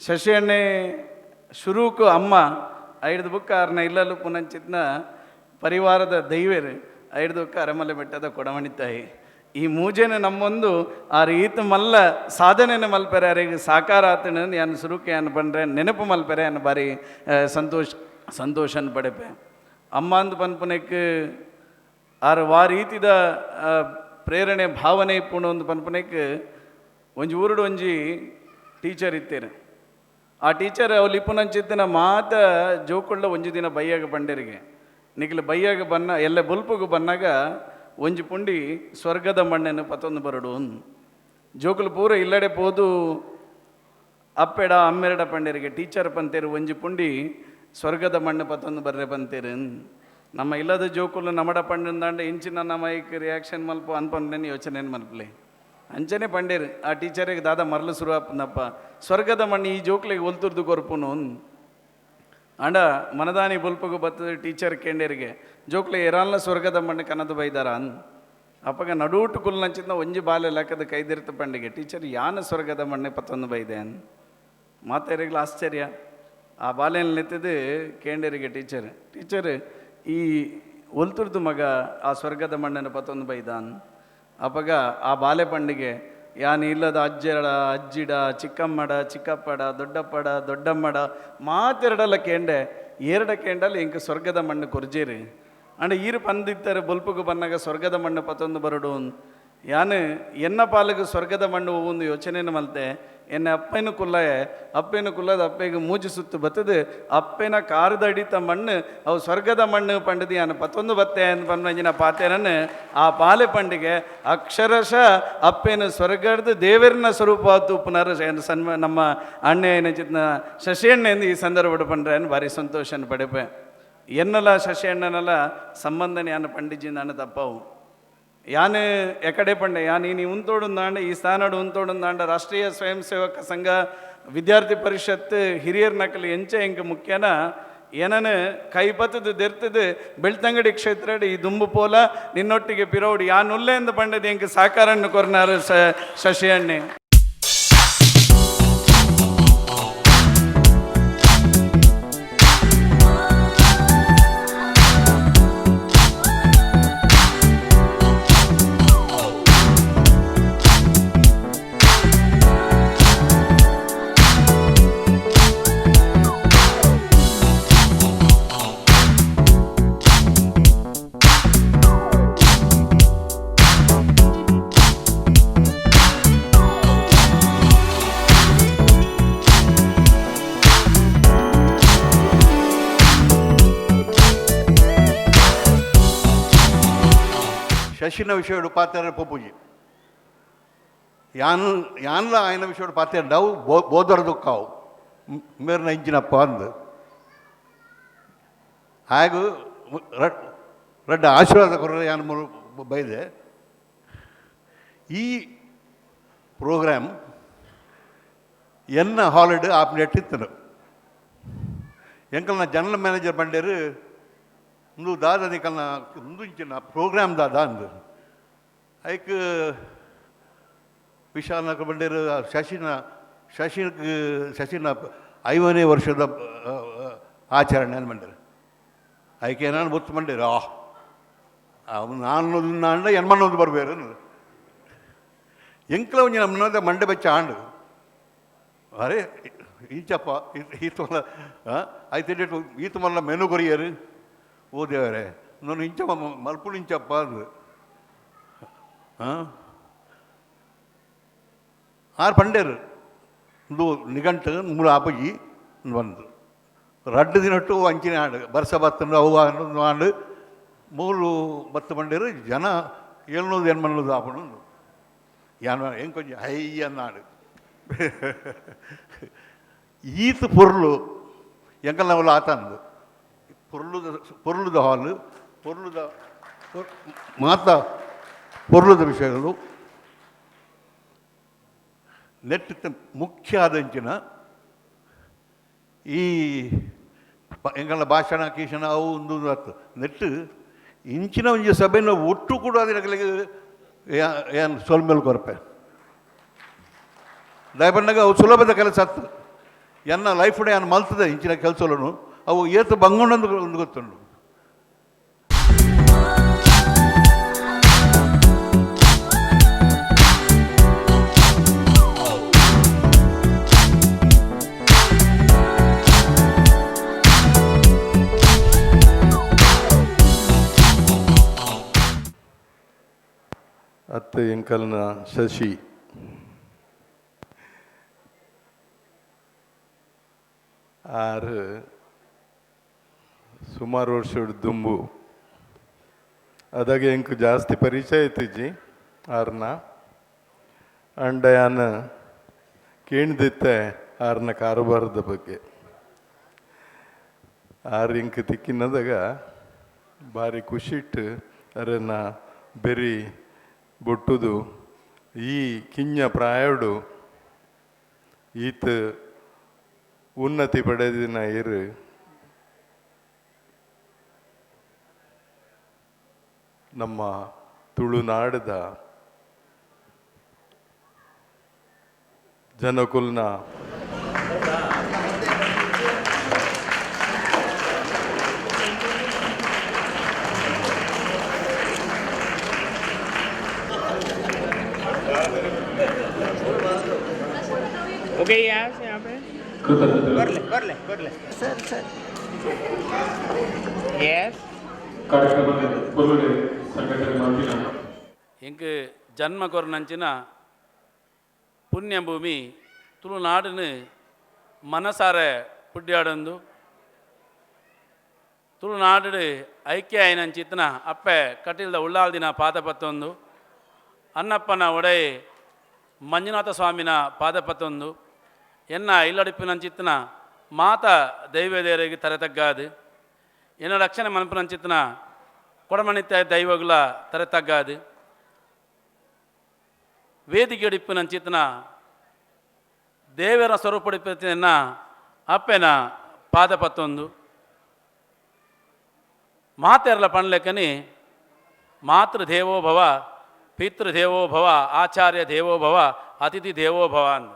ಶಶಿ ಅಣ್ಣೆ ಶುರುಕು ಅಮ್ಮ ಐಡ್ದು ಬುಕ್ಕ ಆರ್ನ ಇಲ್ಲಲು ಪುನಂಚಿತ್ನ ಪರಿವಾರದ ದೈವೇರು ಐಡ್ದು ಬುಕ್ಕ ಅರಮಲೆ ಬೆಟ್ಟದ ಕೊಡಮಣಿ ತಾಯಿ. ಈ ಮೂಜೆನೆ ನಮ್ಮೊಂದು ಆ ರೀತ ಮಲ್ಲ ಸಾಧನೆನ ಮಲ್ಪೆರೆ ಅರೆಗೆ ಸಾಕಾರ ಆತನ ಯಾನ್ ಸುರುಕೆ ಯಾನ್ ಪಂಡ್ರೆ ನೆನಪು ಮಲ್ಪೆರೆ ಯಾನ್ ಬಾರಿ ಸಂತೋಷನ್ ಪಡೆಪೆ. ಅಮ್ಮ ಅಂದ್ ಪನ್ಪುನೆಕ್ ಆರ್ ವಾ ರೀತಿದ ಪ್ರೇರಣೆ ಭಾವನೆ ಇಪ್ಪುಂಡು ಒಂದು ಪನ್ಪುನೆಕ್ ಒಂಜಿ ಊರುಡು ಒಂಜಿ ಟೀಚರ್ ಇತ್ತೇರು. ಆ ಟೀಚರ್ ಅವ್ಲು ಇಪ್ಪುನಂಚಿತ್ತಿನ ಮಾತ ಜೋಕುಳ್ಳ ಒಂಜಿ ದಿನ ಬೈಯಾಗ ಪಂಡೇರಿಗೆ ನಿಕ್ಲು ಬೈಯಾಗ ಬನ್ನ ಎಲ್ಲ ಬೊಲ್ಪುಗು ಬನ್ನಾಗ ಒಂಜಿ ಪುಂಡಿ ಸ್ವರ್ಗದ ಮಣ್ಣನ್ನು ಪತ್ತೊಂದು ಬರಡು. ಜೋಕುಲು ಪೂರ ಇಲ್ಲಡೆ ಪೋದು ಅಪ್ಪೆಡ ಅಮ್ಮೆರಡ ಪಂಡೇರಿಗೆ ಟೀಚರ್ ಪಂತೇರು ಒಂಜಿ ಪುಂಡಿ ಸ್ವರ್ಗದ ಮಣ್ಣು ಪತ್ತೊಂದು ಬರ್ರೆ ಪಂತೇರು. ನಮ್ಮ ಇಲ್ಲದ ಜೋಕುಲು ನಮಡ ಪಂಡಂದಾಂಡ ಇಂಚಿನ ನಮ್ಮ ಐಕ್ ರಿಯಾಕ್ಷನ್ ಮಲ್ಪ ಅನ್ಪಂದೇನು ಯೋಚನೆ ಮಲ್ಪಲೆ ಅಂಚನೆ ಪಂಡೇರು. ಆ ಟೀಚರಿಗೆ ದಾದಾ ಮರಲು ಶುರು ಆಪನಪ್ಪ ಸ್ವರ್ಗದ ಮಣ್ಣು ಈ ಜೋಕ್ಲಿಗೆ ಒಲ್ತುರ್ದು ಕೊರ್ಪುನು. ಅಂಡ ಮನದಾನಿ ಬೊಲ್ಪಗು ಬತ್ತದ ಟೀಚರ್ ಕೇಂಡೇರಿಗೆ ಜೋಕ್ಲೆ ಏರಾಲ್ನ ಸ್ವರ್ಗದ ಮಣ್ಣು ಕನದು ಬೈದಾರ ಅನ್. ಅಪ್ಪಗ ನಡೂಟು ಕುಲ್ನಂಚಿನ ಒಂಜಿ ಬಾಲೆ ಲೆಕ್ಕದ ಕೈದಿರ್ತ ಪಂಡಿಗೆ ಟೀಚರ್ ಯಾನ ಸ್ವರ್ಗದ ಮಣ್ಣೆ ಪತ್ತೊಂದು ಬೈದೆ ಅನ್. ಮಾತಾರಿಗ್ಲ ಆಶ್ಚರ್ಯ. ಆ ಬಾಲೆಯಲ್ಲಿ ನಿಂತಿದ್ದು ಕೇಂಡೇರಿಗೆ ಟೀಚರ್, ಟೀಚರ್ ಈ ಒಲ್ತುರ್ದು ಮಗ ಆ ಸ್ವರ್ಗದ ಮಣ್ಣನ್ನು ಪತ್ತೊಂದು ಬೈದಾನ್. ಅಪ್ಪಗ ಆ ಬಾಲೆ ಪಂಡಿಗೆ ಯಾನ್ ಇಲ್ಲದ ಅಜ್ಜಡ ಅಜ್ಜಿಡ ಚಿಕ್ಕಮ್ಮಡ ಚಿಕ್ಕಪ್ಪಡ ದೊಡ್ಡಪ್ಪಡ ದೊಡ್ಡಮ್ಮಡ ಮಾತೆರಡಲ್ಲ ಕೇಂಡೆ ಏರಡ ಕೇಂಡಲ್ಲಿ ಇಂಕ ಸ್ವರ್ಗದ ಮಣ್ಣು ಕೊರ್ಜೇರಿ ಅಂಡ ಈರು ಪಂದಿತ್ತಾರೆ ಬೊಲ್ಪುಗು ಬನ್ನಾಗ ಸ್ವರ್ಗದ ಮಣ್ಣು ಪತ್ತೊಂದು ಬರಡು. ಯಾನು ಎನ್ನ ಪಾಲಿಗೆ ಸ್ವರ್ಗದ ಮಣ್ಣು ಒಂದು ಯೋಚನೆಯನ್ನು ಮಲ್ತೆ ಎನ್ನ ಅಪ್ಪನ ಕುಲ್ಲಯೆ ಅಪ್ಪನ ಕುಲ್ಲದ ಅಪ್ಪಗೆ ಮೂಜಿ ಸುತ್ತು ಬತ್ತದು ಅಪ್ಪನ ಕಾರದ ಅಡಿತ ಮಣ್ಣು ಅವು ಸ್ವರ್ಗದ ಮಣ್ಣು ಪಂಡದಿ ಯಾನು ಪತ್ತೊಂದು ಬತ್ತೆ ಪನ್ಮಂಜಿನ ಪಾತೆರನ್ನು ಆ ಪಾಲೆ ಪಂಡಿಗೆ ಅಕ್ಷರಶಃ ಅಪ್ಪೇನ ಸ್ವರ್ಗದ ದೇವರನ ಸ್ವರೂಪ ತೂಪುನರು ಸನ್ಮ ನಮ್ಮ ಅಣ್ಣೆ ಚಿತ್ನ ಶಶಿ ಅಣ್ಣೆಂದು ಈ ಸಂದರ್ಭ ಪಂಡ್ರೆ ಭಾರಿ ಸಂತೋಷನ ಪಡೆಪೆ. ಎನ್ನಲ ಶಶಿ ಅಣ್ಣನಲ್ಲ ಸಂಬಂಧನ ಯಾನು ಪಂಡಿಜಿಂದ ಅಣ್ಣ ತಪ್ಪವು. ಯಾನು ಎಕಡೆ ಪಂಡೆ ಯಾನ್ ನೀ ಉಂತೋಡುಂದಾಂಡ ಈ ಸ್ಥಾನಡು ಉಂತೋಡುಂದಾಂಡ ರಾಷ್ಟ್ರೀಯ ಸ್ವಯಂ ಸೇವಕ ಸಂಘ ವಿದ್ಯಾರ್ಥಿ ಪರಿಷತ್ ಹಿರಿಯರ್ ನಕಲಿ ಎಂಚೆ ಎಂಕ ಮುಖ್ಯನ ಏನನ ಕೈಪತ್ತದು ದೆರ್ತದು ಬೆಳ್ತಂಗಡಿ ಕ್ಷೇತ್ರ ಈ ದುಂಬು ಪೋಲ ನಿನ್ನೊಟ್ಟಿಗೆ ಪಿರೋಡು ಯಾನುಲ್ಲೆ ಎಂದು ಪಂಡದ ಎಂಕ ಸಾಕಾರನ್ನು ಕೊರ್ನಾರು ಶಶಿ ಅಣ್ಣೆ. ಶಶಿನ ವಿಷಯಡು ಪಾತ್ರ ಪೊಪ್ಪುಜಿ ಯಾನ್ ಯಾನ್ಲ ಆಯನ ವಿಷಯಡು ಪಾತ್ರ ಡವು ಬೋದರ ದುಕ್ಕಾವು ಮೇರ್ನ ಇಂಚಿನಪ್ಪ ಅಂದು ಹಾಗೂ ರಡ್ಡ ಆಶೀರ್ವಾದ ಕೊರ ಯಾನ್ ಬೈದೆ. ಈ ಪ್ರೋಗ್ರಾಮ್ ಎನ್ನ ಹಾಲಿಡ್ ಆಪ್ನೇಟ್ ಇತ್ತನು ಎಂಕಲ್ನ ಜನರಲ್ ಮ್ಯಾನೇಜರ್ ಬಂಡೇರು ಒಂದು ದಾದ ನಿಕಲ್ನ ಮುಂದಿಂಚಿನ ಪ್ರೋಗ್ರಾಮ್ ದಾದ ಅಂದು ಐಕ್ ವಿಶಾಲ್ನಕ ಬಂಡೇರು ಶಶಿನ ಶಶಿನ 5ನೇ ವರ್ಷದ ಆಚರಣೆ ಅನ್ ಬಂಡೇರು. ಐಕೆ ನಾನು ಗೊತ್ತು ಮಂಡೇರು ನಾನು ನಾಂಡ ಎನ್ಮನ್ನೊಂದು ಬರಬೇರು ಎಂಕ್ಲ ಒಂಜಿ ನಮ್ಮದ ಮಂಡೆ ಬೆಚ್ಚ ಆಂಡು ಅರೆ ಈಚಪ್ಪ ಈತ ಐತೆ ಈತ ಮಲ್ಲ ಮೆನು ಕೊರಿಯರು ಓ ದೇವರೇ ನಾನು ಇಂಚ ಮಲ್ಪುಡು ಇಂಚಪ್ಪ ಅದು ಹಾಂ ಆರು ಪಂಡೇರು ಒಂದು ನಿಘಂಟು ಮೂರು ಆಪಜಿ ಬಂದು ರಡ್ಡು ದಿನಟ್ಟು ಅಂಚಿನ ಆಡು ಬರ್ಸ ಬತ್ತಂಡು ಅವು ಆಂಡು ಮೂರು ಬತ್ತು ಬಂಡೇರು ಜನ 700 800 ಆಪಣು ಯಾನ್ ಹೆಂಗೆ ಕೊಂಚ ಹೈ ಅನ್ನಾಡು ಈತ ಪೊರ್ಲು ಎಂಕಲ್ನವಲ್ಲ ಆತಂದು ಪೊರ್ಲುದ ಪೊರ್ಲುದ ಹಾಲು ಪೊರ್ಲುದ ಮಾತ ಪೊರ್ಲುದ ವಿಷಯಗಳು ನೆಟ್ ಮುಖ್ಯ ಆದಂಚಿನ ಈ ಎಂಕಲ್ನ ಭಾಷಣ ಕೀಷಣ ಅವು ಒಂದು ಅತ್ತು ನೆಟ್ಟು ಇಂಚಿನ ಒಂಜಿ ಸಭೆನ ಒಟ್ಟು ಕೂಡ ಅದಕ್ಕೆ ಏನು ಸೊಲ್ಮೇಲೆ ಕೊರಪೆ ದಯಪಣ್ಣಗ ಅವು ಸುಲಭದ ಕೆಲಸ ಅತ್ತು. ಎನ್ನ ಲೈಫ್ ಡೇ ಅನ್ನ ಮಲ್ತದೆ ಇಂಚಿನ ಕೆಲಸలను ಅವು ಏತು ಬಂಗುಂಡಂದು ಗೊತ್ತುಂಡು. ಅತ್ತೆ ಎಂಕಲ್ನ ಶಶಿ ಆರು ಸುಮಾರು ವರ್ಷ ದುಂಬು ಅದಾಗ ಎಂಕ್ ಜಾಸ್ತಿ ಪರಿಚಯ ಇತ್ತಿಜ್ಜಿ ಆರ್ನ ಅಂಡ ಯಾನ್ ಕೇಣ್ದಿತ್ತೆ ಆರ್ನ ಕಾರುಬಾರದ ಬಗ್ಗೆ. ಆರು ಇಂಕ್ ತಿಕ್ಕಿನದಾಗ ಭಾರಿ ಖುಷಿಟ್ಟು ಅರನ್ನ ಬೆರಿ ಬೊಟ್ಟುದು ಈ ಕಿಂಜ ಪ್ರಾಯಡು ಈತ ಉನ್ನತಿ ಪಡೆದಿನ ಇರು ನಮ್ಮ ತುಳುನಾಡದ ಜನಕುಲ್ನ ओके यहाँ से यहाँ पे कर ले कर ले कर ले sir sir yes. ಇಂಕ್ ಜನ್ಮ ಕೊರ್ನಂಚಿನ ಪುಣ್ಯಭೂಮಿ ತುಳುನಾಡಿನ ಮನಸಾರೆ ಪುಡ್ಯಾಡೊಂದು ತುಳುನಾಡು ಐಕ್ಯ ಆಯಿನಂಚಿತ್ತನ ಅಪ್ಪೆ ಕಟೀಲ್ದ ಉಳ್ಳಾಲ್ದಿನ ಪಾದಪತ್ತೊಂದು ಅಣ್ಣಪ್ಪನ ಒಡೆ ಮಂಜುನಾಥ ಸ್ವಾಮಿನ ಪಾದಪತ್ತೊಂದು ಎನ್ನ ಇಲ್ಲಡಿಪಿನಂಚಿತ್ತನ ಮಾತ ದೈವದೇರಿಗೆ ತರೆ ತಗ್ಗಾದು ಎನ್ನ ರಕ್ಷಣೆ ಮನಪಿನಂಚಿತ್ತನ ಕೊಡಮಣಿತ ದೈವಗಳ ತರೆ ತಗ್ಗಾದು ವೇದಿಕೆ ಅಡಿಪಿನಂಚಿತ್ತನ ದೇವರ ಸ್ವರೂಪಡಿಪಿನ ಅಪ್ಪೆನ ಪಾದಪತ್ತೊಂದು ಮಾತೆರ್ಲ ಪಣ್ಲೆಕ್ಕನಿ ಮಾತೃದೇವೋ ಭವ ಪಿತೃದೇವೋ ಭವ ಆಚಾರ್ಯ ದೇವೋ ಭವ ಅತಿಥಿ ದೇವೋ ಭವ ಅಂದ್.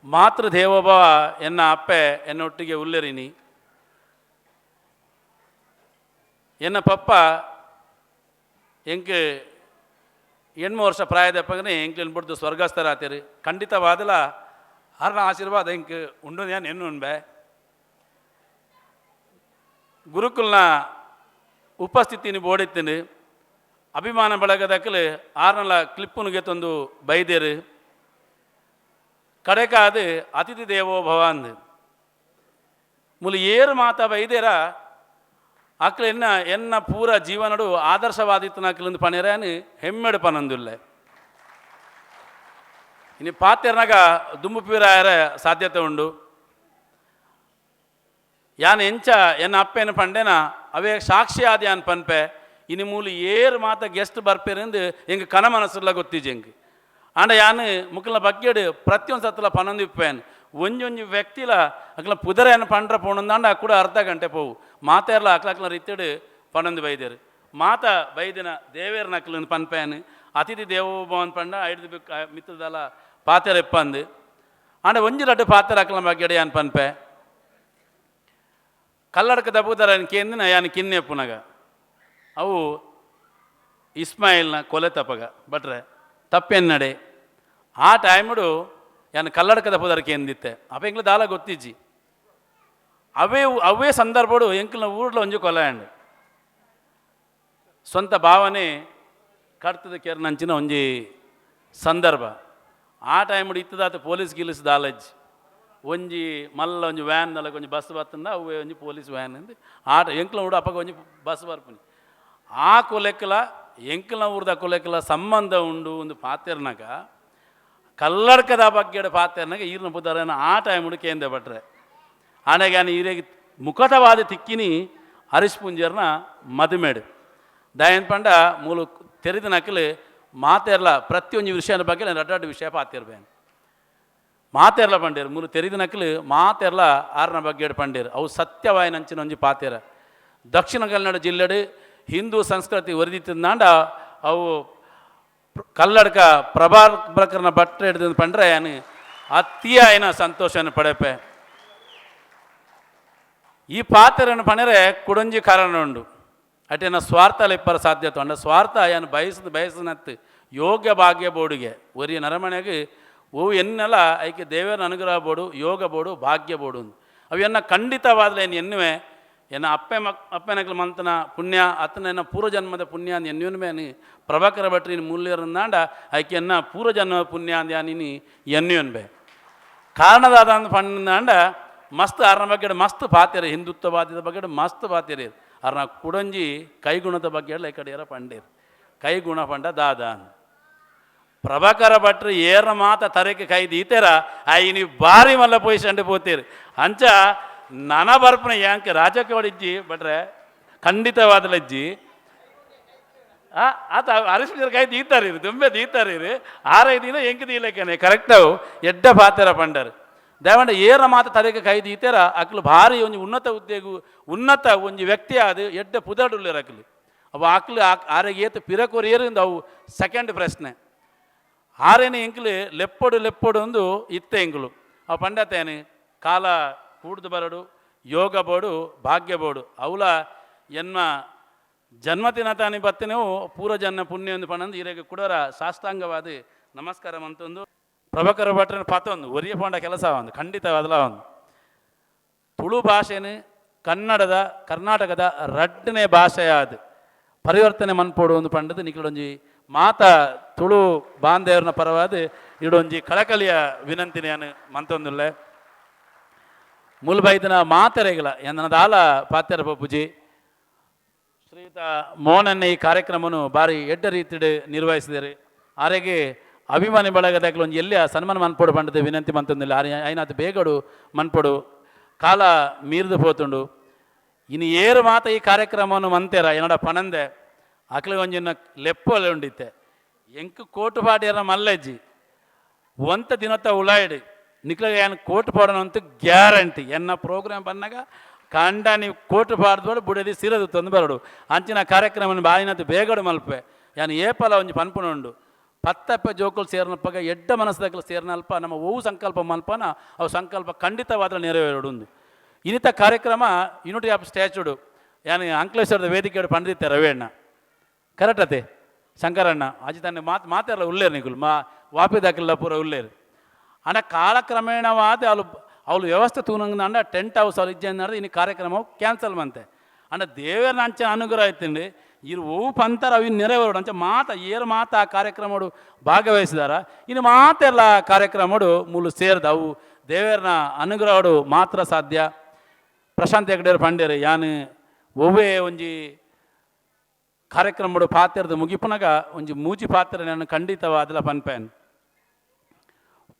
ಮಾತೃದೇವೋ ಭವ ಎನ್ನ ಅಪ್ಪೆ ಎನ್ನೊಟ್ಟಿಗೆ ಉಲ್ಲೆರಿನಿ ಎನ್ನ ಪಪ್ಪ ಎಂಕ್ 8 ವರ್ಷ ಪ್ರಾಯದಪ್ಪಗನೆ ಎಂಕ್ಲೆನ್ ಬುಡ್ದು ಸ್ವರ್ಗಸ್ಥರಾತಿರು. ಖಂಡಿತವಾದಲ ಅರ್ನ ಆಶೀರ್ವಾದ ಎಂಕ್ ಉಂಡು ಯಾನ್ ಎನ್ನು ಉಂಬೆ. ಗುರುಕುಲ್ನ ಉಪಸ್ಥಿತಿನಿ ಬೋಡಿತ್ತಿನಿ ಅಭಿಮಾನ ಬಳಗದಕ್ಕಲು ಆರ್ನಲ ಕ್ಲಿಪ್ಪುನುಗೆ ತಂದು ಬೈದೇರು. ಕಡೆಕಾದ ಅತಿಥಿ ದೇವೋ ಭವ ಅಂದ್ ಮುಲು ಏರು ಮಾತ ಬೈದೇರ ಅಕ್ಲು ಎನ್ನ ಎನ್ನ ಪೂರ ಜೀವನಡು ಆದರ್ಶವಾದಿತ್ತನ ಅಕ್ಲಿಂದ ಪಣೇರಾನು ಹೆಮ್ಮೆಡು ಪನಂದುಲ್ಲೆ. ಇನ್ನು ಪಾತೆರ್ನಾಗ ದುಂಬು ಪೀರಾಯರ ಸಾಧ್ಯತೆ ಉಂಡು. ಯಾನ್ ಎಂಚ ಎನ್ನ ಅಪ್ಪೇನು ಪಂಡೇನ ಅವೇ ಸಾಕ್ಷಿ ಆದ ಯಾನ್ ಪನ್ಪೆ ಇನ್ನು ಮೂಲು ಏರು ಮಾತ ಗೆಸ್ಟ್ ಬರ್ಪೇರೆಂದು ಎಂಗೆ ಕನ ಮನಸ್ಸುಲ್ಲ ಗೊತ್ತಿಜೆ ಎಂಗೆ. ಆಂಡ ಯಾನ್ ಮುಕ್ಕಲ ಬಗ್ಗೆಡು ಪ್ರತಿಯೊಂದು ಸತ್ತಲ ಪನೊಂದು ಇಪ್ಪೇನು ಒಂಜೊಂಜಿ ವ್ಯಕ್ತಿಲ ಅಕ್ಲ ಪುದರೆಯನ್ನು ಪಂಡ್ರ ಪೋಣಂದಾಂಡ ಕೂಡ ಅರ್ಧ ಗಂಟೆ ಪೋವು ಮಾತೆರ್ಲ ಅಕ್ಲ ರೀತಿಡು ಪನೊಂದು ಬೈದೇರು. ಮಾತ ಬೈದಿನ ದೇವೇರ್ ನಕ್ಲನ್ನು ಪನ್ಪೇನು ಅತಿಥಿ ದೇವೋಭವನ್ ಪಂಡ ಐದು ಬಿಕ್ ಮಿತ್ರದಲ್ಲ ಪಾತೆರ ಇಪ್ಪಂದು. ಆಂಡ ಒಂಜಿ ರಡ್ಡು ಪಾತೆರ ಅಕ್ಲ ಬಗ್ಗೆಡು ಯಾನ್ ಪನ್ಪೆ ಕಲ್ಲಡಕ ದಬುದರ ಕೇಂದಿನ ಯಾನ್ ಕಿನ್ನೆ ಪುನಗ ಅವು ಇಸ್ಮಾಯಿಲ್ನ ಕೊಲೆ ತಪಗ ಬಟ್ರೆ ತಪ್ಪೆನ್ನಡೆ ಆ ಟೈಮುಡು ಯಾನ್ ಕಲ್ಲಡಕ ದಪುದರ ಕೇಂದಿತ್ತೆ ಅಪ್ಪ ಎಂಕ್ಲ ದಾಲ ಗೊತ್ತಿಜ್ಜಿ ಅವೇ ಅವೇ ಸಂದರ್ಭಡು ಎಂಕ್ಲ ಊರ್ಲ ಒಂಜಿ ಕೊಲೆ ಅಂಡ್ ಸ್ವಂತ ಭಾವನೆ ಕರ್ತದ ಕೆರ್ನಂಚಿನ ಒಂಜಿ ಸಂದರ್ಭ ಆ ಟೈಮುಡು ಇತ್ತದಾತ ಪೊಲೀಸ್ ಗಿಲೀಸ್ ದಾಲಜ್ಜಿ ಒಂಜಿ ಮಲ್ಲ ಒಂಜಿ ವ್ಯಾನ್ ದಲಕ ಒಂಜಿ ಬಸ್ ಬತ್ತಂದ ಅವೇ ಒಂಜಿ ಪೊಲೀಸ್ ವ್ಯಾನ್ ಅಂದು ಆಟ ಎಂಕ್ಲ ಊಡು ಅಪ್ಪಗ ಒಂಜಿ ಬಸ್ ಬರ್ಪುನಿ ಆ ಕೊಲೆಕ್ಕಲ ಎಂಕ್ಲ ಊರ್ದ ಕೊಲೆಕ್ಕಲ ಸಂಬಂಧ ಉಂಡು ಒಂದು ಪಾತೆರ್ನಾಗ ಕಲ್ಲಡ್ಕದ ಬಗ್ಗೆ ಪಾತೆರ್ನಾಗ ಈರ್ನ ಪುದರನ ಆ ಟೈಮುಡು ಕೇಂದ್ರ ಬಟ್ರೆ ಆನೆಗಾನ ಈರೆಗೆ ಮುಖತವಾದ ತಿಕ್ಕಿನಿ ಹರೀಶ್ ಪೂಂಜರ್ನ ಮದುಮೇಡು ದಯನ್ ಪಂಡ ಮೂಲು ತೆರೆದ ನಕಲು ಮಾತೆರ್ಲ ಪ್ರತಿಯೊಂದು ವಿಷಯದ ಬಗ್ಗೆ ನಾನು ಅಡ್ಡಾಡು ವಿಷಯ ಪಾತಿರ್ಬೇನು ಮಾತೆರ್ಲ ಪಂಡೇರು ಮೂಲು ತೆರೆದ ನಕಲು ಮಾತೆರ್ಲ ಆರ್ನ ಬಗ್ಗೆ ಪಂಡೇರು ಅವು ಸತ್ಯವಾಯಿನಂಚಿನ ಒಂಜಿ ಪಾತೆರ. ದಕ್ಷಿಣ ಕನ್ನಡ ಜಿಲ್ಲೆಡು ಹಿಂದೂ ಸಂಸ್ಕೃತಿ ವರದಿತ್ತಿಂದಾಂಡ ಅವು ಕಲ್ಲಡ್ಕ ಪ್ರಭಾಕರನ ಬಟ್ಟೆ ಹಿಡಿದು ಪಂಡ್ರೆ ಯಾನು ಅತಿಯಾಯಿನ ಸಂತೋಷನ ಪಡೆಪೆ. ಈ ಪಾತ್ರನ ಪಣರೆ ಕುಡಂಜಿ ಕಾರಣ ಉಂಡು. ಅಟೇನ ಸ್ವಾರ್ಥ ಲೆಪ್ಪರ ಸಾಧ್ಯತೆ ಉಂಡು. ಸ್ವಾರ್ಥ ಏನು ಬಯಸದ ಬಯಸನತ್ತು ಯೋಗ್ಯ ಭಾಗ್ಯ ಬೋಡಿಗೆ ಒರಿಯ ನರಮನೆಗೆ ಓ ಎನ್ನೆಲ್ಲ ಐಕೆ ದೇವರ ಅನುಗ್ರಹ ಬೋಡು, ಯೋಗ ಬೋಡು, ಭಾಗ್ಯ ಬೋಡು. ಅವೆನ್ನ ಖಂಡಿತವಾದಲೆ ಏನು ಎನ್ನುವೆ ಎನ್ನ ಅಪ್ಪೆ ಅಪ್ಪೆನಕ್ಲ ಮಂತನ ಪುಣ್ಯ ಅತನ ಎನ್ನ ಪೂರ್ವಜನ್ಮದ ಪುಣ್ಯ ಅಂದ್ ಎನ್ನುವನ್ ಪ್ರಭಾಕರ ಭಟ್ರಿನ ಮೂಲ್ಯರಂದಾಂಡ ಐಕೆ ಎನ್ನ ಪೂರ್ವಜನ್ಮ ಪುಣ್ಯ ಅಂದ ನೀನು ಎನ್ನುವನ್ ಬೇ ಕಾರಣದಾದ ಅಂದ್ ಪಂಡಾಂಡ ಮಸ್ತ್ ಅರ್ನ ಬಗ್ಗೆ ಮಸ್ತ್ ಪಾತ್ಯರು, ಹಿಂದುತ್ವವಾದದ ಬಗ್ಗೆ ಮಸ್ತ್ ಪಾತ್ಯರು. ಅರ್ನ ಕುಡಂಜಿ ಕೈಗುಣದ ಬಗ್ಗೆ ಎಲ್ಲ ಈ ಕಡೆಯರ ಪಂಡೇರು ಕೈಗುಣ ಪಂಡ ದಾದ ಪ್ರಭಾಕರ ಭಟ್ರು ಏರ್ನ ಮಾತ ತರಕ್ಕೆ ಕೈ ದೀತೇರ ಆಯ್ ನೀವು ಭಾರಿ ಮಲ್ಲ ಪೊಸಿಷನ್ ಪೋತೀರಿ. ಅಂಚ ನನ ಬರ್ಪನ ಯಾಂಕ್ ರಾಜಕೀಯ ಭಟ್ರೆ ಖಂಡಿತವಾದ ಲಜ್ಜಿ ಆತ ಅರಸಿನ ಕೈ ದೀತಾರೆ ದುಂಬೆ ದೀತಾರೆ ಆರೈದು ದಿನ ಎಂಕ್ ದೀಲಕ್ಕನೆ ಕರೆಕ್ಟವು ಎಡ್ಡ ಪಾತೆರ ಪಂಡರು. ದೇವಂಡ ಏರ ಮಾತ ತರಕ್ಕೆ ಕೈ ದೀತೇರ ಅಕ್ಲು ಭಾರಿ ಒಂಜಿ ಉನ್ನತ ಉದ್ಯೋಗ ಉನ್ನತ ಒಂಜಿ ವ್ಯಕ್ತಿ ಆದ ಎಡ್ಡ ಪುದಡುಲ್ಲೇರು ಅಕ್ಲು. ಅವು ಅಕ್ಲು ಆರೆಗೆ ಏತು ಪಿರಕೊರಿಯರು ಅವು ಸೆಕೆಂಡ್ ಪ್ರಶ್ನೆ. ಆರೇನೆ ಎಂಕ್ಲು ಲೆಪ್ಪೊಡು ಲೆಪ್ಪೊಡು ಒಂದು ಇತ್ತೆ ಎಂಕ್ಲು ಅವು ಪಂಡತೇನೆ ಕಾಲ ಕೂಡ್ದು ಬರಡು ಯೋಗ ಬೋಡು ಭಾಗ್ಯ ಬೋಡು ಅವಲ ಎನ್ಮ ಜನ್ಮದಿನ ತಾನಿ ಬತ್ತಿನವು ಪೂರ್ವಜನ್ಮ ಪುಣ್ಯ ಒಂದು ಪಣಂದು ಈರೆಗೆ ಕುಡೋರ ಸಾಷ್ಟಾಂಗವಾದ ನಮಸ್ಕಾರ ಅಂತಂದು ಪ್ರಭಾಕರ ಭಟ್ರನ ಪತೊಂದು ಒರಿಯ ಪೋಂಡ ಕೆಲಸ ಒಂದು ಖಂಡಿತವಾದಲ ಒಂದು ತುಳು ಭಾಷೆನು ಕನ್ನಡದ ಕರ್ನಾಟಕದ ರಡ್ಡನೇ ಭಾಷೆಯಾದ ಪರಿವರ್ತನೆ ಮನ್ಪೋಡು ಒಂದು ಪಂಡದು ನಿಕ್ಲೊಂಜಿ ಮಾತ ತುಳು ಬಾಂಧವ್ಯನ ಪರವಾದ ಇಡೊಂಜಿ ಕಳಕಳಿಯ ವಿನಂತಿನೆಯನ್ನು ಮಂತೊಂದುಲ್ಲೆ ಮುಲ್ಬೈದನ ಮಾತೆರೆಗಳ ಎನ್ನದಾಲ ಪಾತೆರ ಪಪ್ಪುಜಿ ಶ್ರೀಯುತ ಮೋಹನನ್ನ ಈ ಕಾರ್ಯಕ್ರಮವನ್ನು ಭಾರಿ ಎಡ್ಡ ರೀತಿಡ್ ನಿರ್ವಹಿಸಿದರು. ಆರೆಗೆ ಅಭಿಮಾನಿ ಬಳಗದಾಗಲೂ ಒಂಜಿ ಎಲ್ಲಿಯ ಸನ್ಮಾನ ಮನ್ಪೊಡು ಪಂಡದ ವಿನಂತಿ ಮಂತೊಂದಿಲ್ಲ. ಆರೆ ಐನಾತ್ ಬೇಗಡು ಮನ್ಪೊಡು ಕಾಲ ಮೀರ್ದು ಪೋತುಂಡು. ಇನ್ನು ಏರು ಮಾತ ಈ ಕಾರ್ಯಕ್ರಮವನ್ನು ಮಂತೇರ ಏನಡ ಪಣಂದೆ ಅಕ್ಲಿಗೆ ಒಂಜಿನ ಲೆಪ್ಪಲೆ ಉಂಡಿತ್ತೆ ಎಂಕ್ ಕೋಟು ಪಾಡಿಯರ ಮಲ್ಲಜ್ಜಿ ಒಂತ ದಿನತ್ತ ಉಳಾಯಿಡು ನಿಕ್ಲಿಗೆ ಏನು ಕೋಟು ಪಾಡೋಣ ಅಂತ ಗ್ಯಾರಂಟಿ. ಎನ್ನ ಪ್ರೋಗ್ರಾಮ್ ಬಂದಾಗ ಕಂಡ ನೀವು ಕೋಟು ಪಾಡ್ದೋಡು ಬುಡದಿ ಸಿರದು ತಂದು ಬರಡು ಅಂಚಿನ ಕಾರ್ಯಕ್ರಮನ ಬಾಯಿನದ್ದು ಬೇಗಡು ಮಲ್ಪೆ ಯಾನು ಏಪಲ ಒಂಜಿ ಪನ್ಪುನುಂಡು ಪತ್ತಪ್ಪ ಜೋಕುಲು ಸೇರಿನಪ್ಪಗ ಎಡ್ಡ ಮನಸ್ಸದಕ್ಕಲು ಸೇರಿನಲ್ಪ ನಮ್ಮ ಓವು ಸಂಕಲ್ಪ ಮಲ್ಪನ ಅವು ಸಂಕಲ್ಪ ಖಂಡಿತವಾದ ನೆರವೇರಡು. ಇನ್ನಿತ ಕಾರ್ಯಕ್ರಮ ಯೂನಿಟಿ ಆಫ್ ಸ್ಟ್ಯಾಚ್ಯೂಡು ಯಾನು ಅಂಕಲೇಶ್ವರದ ವೇದಿಕೆ ಪಂಡಿತ ರವಿಯಣ್ಣ ಕರೆಕ್ಟ್ ಅತೆ ಶಂಕರಣ್ಣ ಅಜಿ ತನ್ನ ಮಾತು ಮಾತೆಲ್ಲ ಉಲ್ಲೇರು ನಿಕುಲು ಮಾ ವಾಪಿ ದಾಖಲ ಪೂರ ಉಲ್ಲೇರು. ಅಂಡ ಕಾಲಕ್ರಮೇಣವಾದ ಅವಳು ಅವಳು ವ್ಯವಸ್ಥೆ ತೂನಂಗ ಟೆಂಟ್ ಹೌಸ್ ಅವ್ರು ಇಜ್ಜೆ ಇನ್ನು ಕಾರ್ಯಕ್ರಮ ಕ್ಯಾನ್ಸಲ್ ಮಂತೆ. ಅಂಡ ದೇವರ ಅಂಚೆ ಅನುಗ್ರಹ ಆಯ್ತಂడి ಇರು ಓವು ಪಂತರ ಅవి ನೆರವೇರು ಅಂಚೆ ಮಾತ ಏರು ಮಾತ ಆ ಕಾರ್ಯಕ್ರಮಡು ಭಾಗವಹಿಸಿದಾರ ಇನ್ನು ಮಾತೆಲ್ಲ ಕಾರ್ಯಕ್ರಮಡು ಮೂಲು ಸೇರ್ದ ಅವು ದೇವರನ ಅನುಗ್ರಹಡು ಮಾತ್ರ ಸಾಧ್ಯ. ಪ್ರಶಾಂತ್ ಹೆಗ್ಡೇರ್ ಪಂಡೇರು ಯಾನು ಒವ್ವೇ ಒಂಜಿ ಕಾರ್ಯಕ್ರಮಡು ಪಾತ್ರದ ಮುಗಿಪುನಗ ಒಂಜಿ ಮೂಜಿ ಪಾತ್ರ ನಾನು ಖಂಡಿತವಾದಲ ಪನ್ಪೇನ್.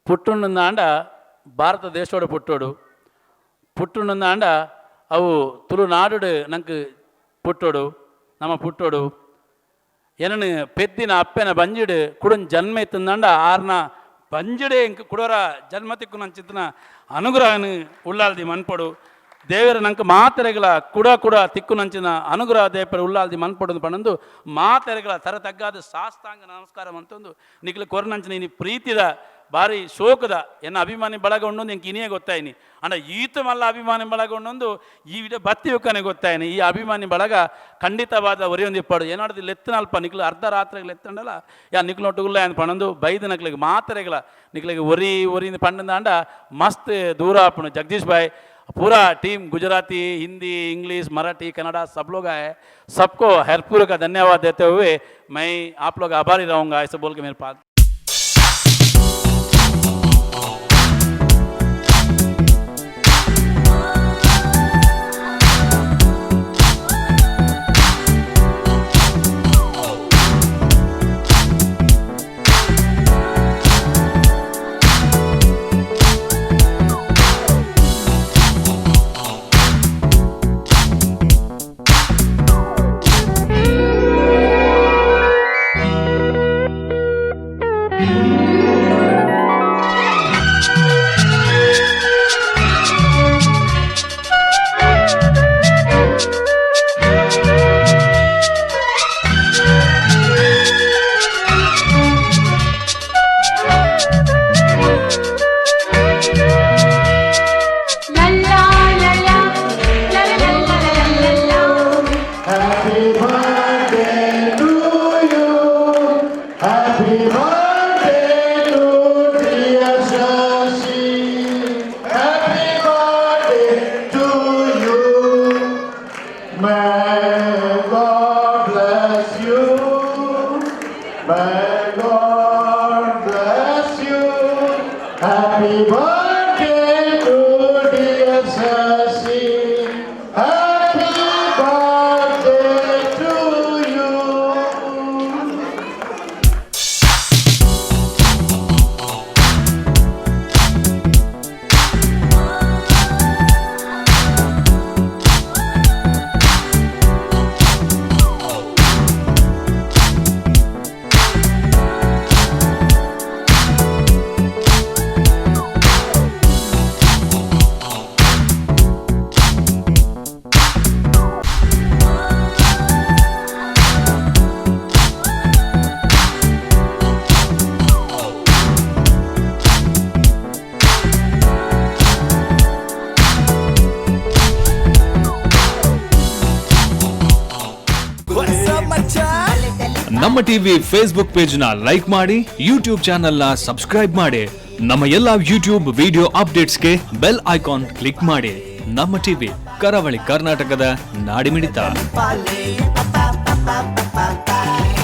ಪುಟ್ಟುಂಡಾಂಡ ಭಾರತ ದೇಶೋಡು ಪುಟ್ಟೋಡು ಪುಟ್ಟುಂಡಾಂಡ ಅವು ತುಳುನಾಡು ನಂಗೆ ಪುಟ್ಟೋಡು ನಮ್ಮ ಪುಟ್ಟೋಡು ಏನನ್ನು ಪೆದ್ದಿನ ಅಪ್ಪೆನ ಬಂಜಿಡು ಕುಡನ್ ಜನ್ಮ ಇತ್ತಂದಾಂಡ ಆರ್ನ ಬಂಜಿಡೆ ಇಂಕ ಕುಡೋರ ಜನ್ಮ ತಿಕ್ಕು ನಂಚಿತ್ತಿನ ಅನುಗ್ರಹನ ಉಳ್ಳಾಲ್ದಿ ಮನ್ಪೊಡು ದೇವರ ನಂಗೆ ಮಾತೆರೆಗಳ ಕುಡ ಕುಡ ತಿಕ್ಕು ನಂಚಿನ ಅನುಗ್ರಹ ದೇಪರ ಉಳ್ಳಾಲ್ದಿ ಮನ್ಪೊಡು ಪಣಂದು ಮಾತೆರೆಗಳ ತರ ತಗ್ಗಾದ ಸಾಷ್ಟಾಂಗ ನಮಸ್ಕಾರ ಅಂತಂದು ನಿಕ್ಲು ಕೊರನಂಚಿನ ಇನಿ ಪ್ರೀತಿದ ಭಾರಿ ಶೋಕದ ಎನ್ನ ಅಭಿಮಾನಿ ಬಳಗ ಉಂಡೊಂದು ಎಂಕ್ ಇನಿಯೇ ಗೊತ್ತಾಯಿನಿ ಅಂಡ ಈತ ಮಲ್ಲ ಅಭಿಮಾನಿ ಬಳಗ ಉಂಡೊಂದು ಈ ವಿಡ ಬತ್ತಿ ಉಕ್ಕನೆ ಗೊತ್ತಾಯಿನಿ. ಈ ಅಭಿಮಾನಿ ಬಳಗ ಖಂಡಿತವಾದ ಒರೆಯೊಂದು ಇಪ್ಪಾಡು ಏನಾಡ್ದು ಲೆತ್ತನಲ್ಪ ನಿಕ್ಲು ಅರ್ಧ ರಾತ್ರಿಗೆ ಲೆತ್ತಂಡಲ್ಲ ಯಾ ನಿಕ್ಲು ಒಟ್ಟುಗುಲ್ಲ ಅಂದ್ ಪಣಂದು ಬೈದು ನಕ್ಲಿಗೆ ಮಾತೆರೆಗಳ ನಿಕ್ಲಿಗೆ ಒರಿ ಒರಿಂದ ಪಂಡಂದಾಂಡ ಮಸ್ತ್ ದೂರ ಆಪುಣು. ಜಗದೀಶ್ ಭಾಯ್ पूरा टीम गुजराती हिंदी इंग्लिश मराठी कन्नड़ा सब लोग आए, सबको हरपूर का धन्यवाद देते हुए मैं आप लोग आभारी रहूँगा ऐसे बोल के मेरे पास। ನಮ್ಮ ಟಿವಿ ಫೇಸ್ಬುಕ್ ಪೇಜ್ ನ ಲೈಕ್ ಮಾಡಿ, ಯೂಟ್ಯೂಬ್ ಚಾನೆಲ್ ನ ಸಬ್ಸ್ಕ್ರೈಬ್ ಮಾಡಿ. ನಮ್ಮ ಎಲ್ಲಾ ಯೂಟ್ಯೂಬ್ ವಿಡಿಯೋ ಅಪ್ಡೇಟ್ಸ್ಗೆ ಬೆಲ್ ಐಕಾನ್ ಕ್ಲಿಕ್ ಮಾಡಿ. ನಮ್ಮ ಟಿವಿ, ಕರಾವಳಿ ಕರ್ನಾಟಕದ ನಾಡಿಮಿಡಿತ. Pa pa pa pa pa.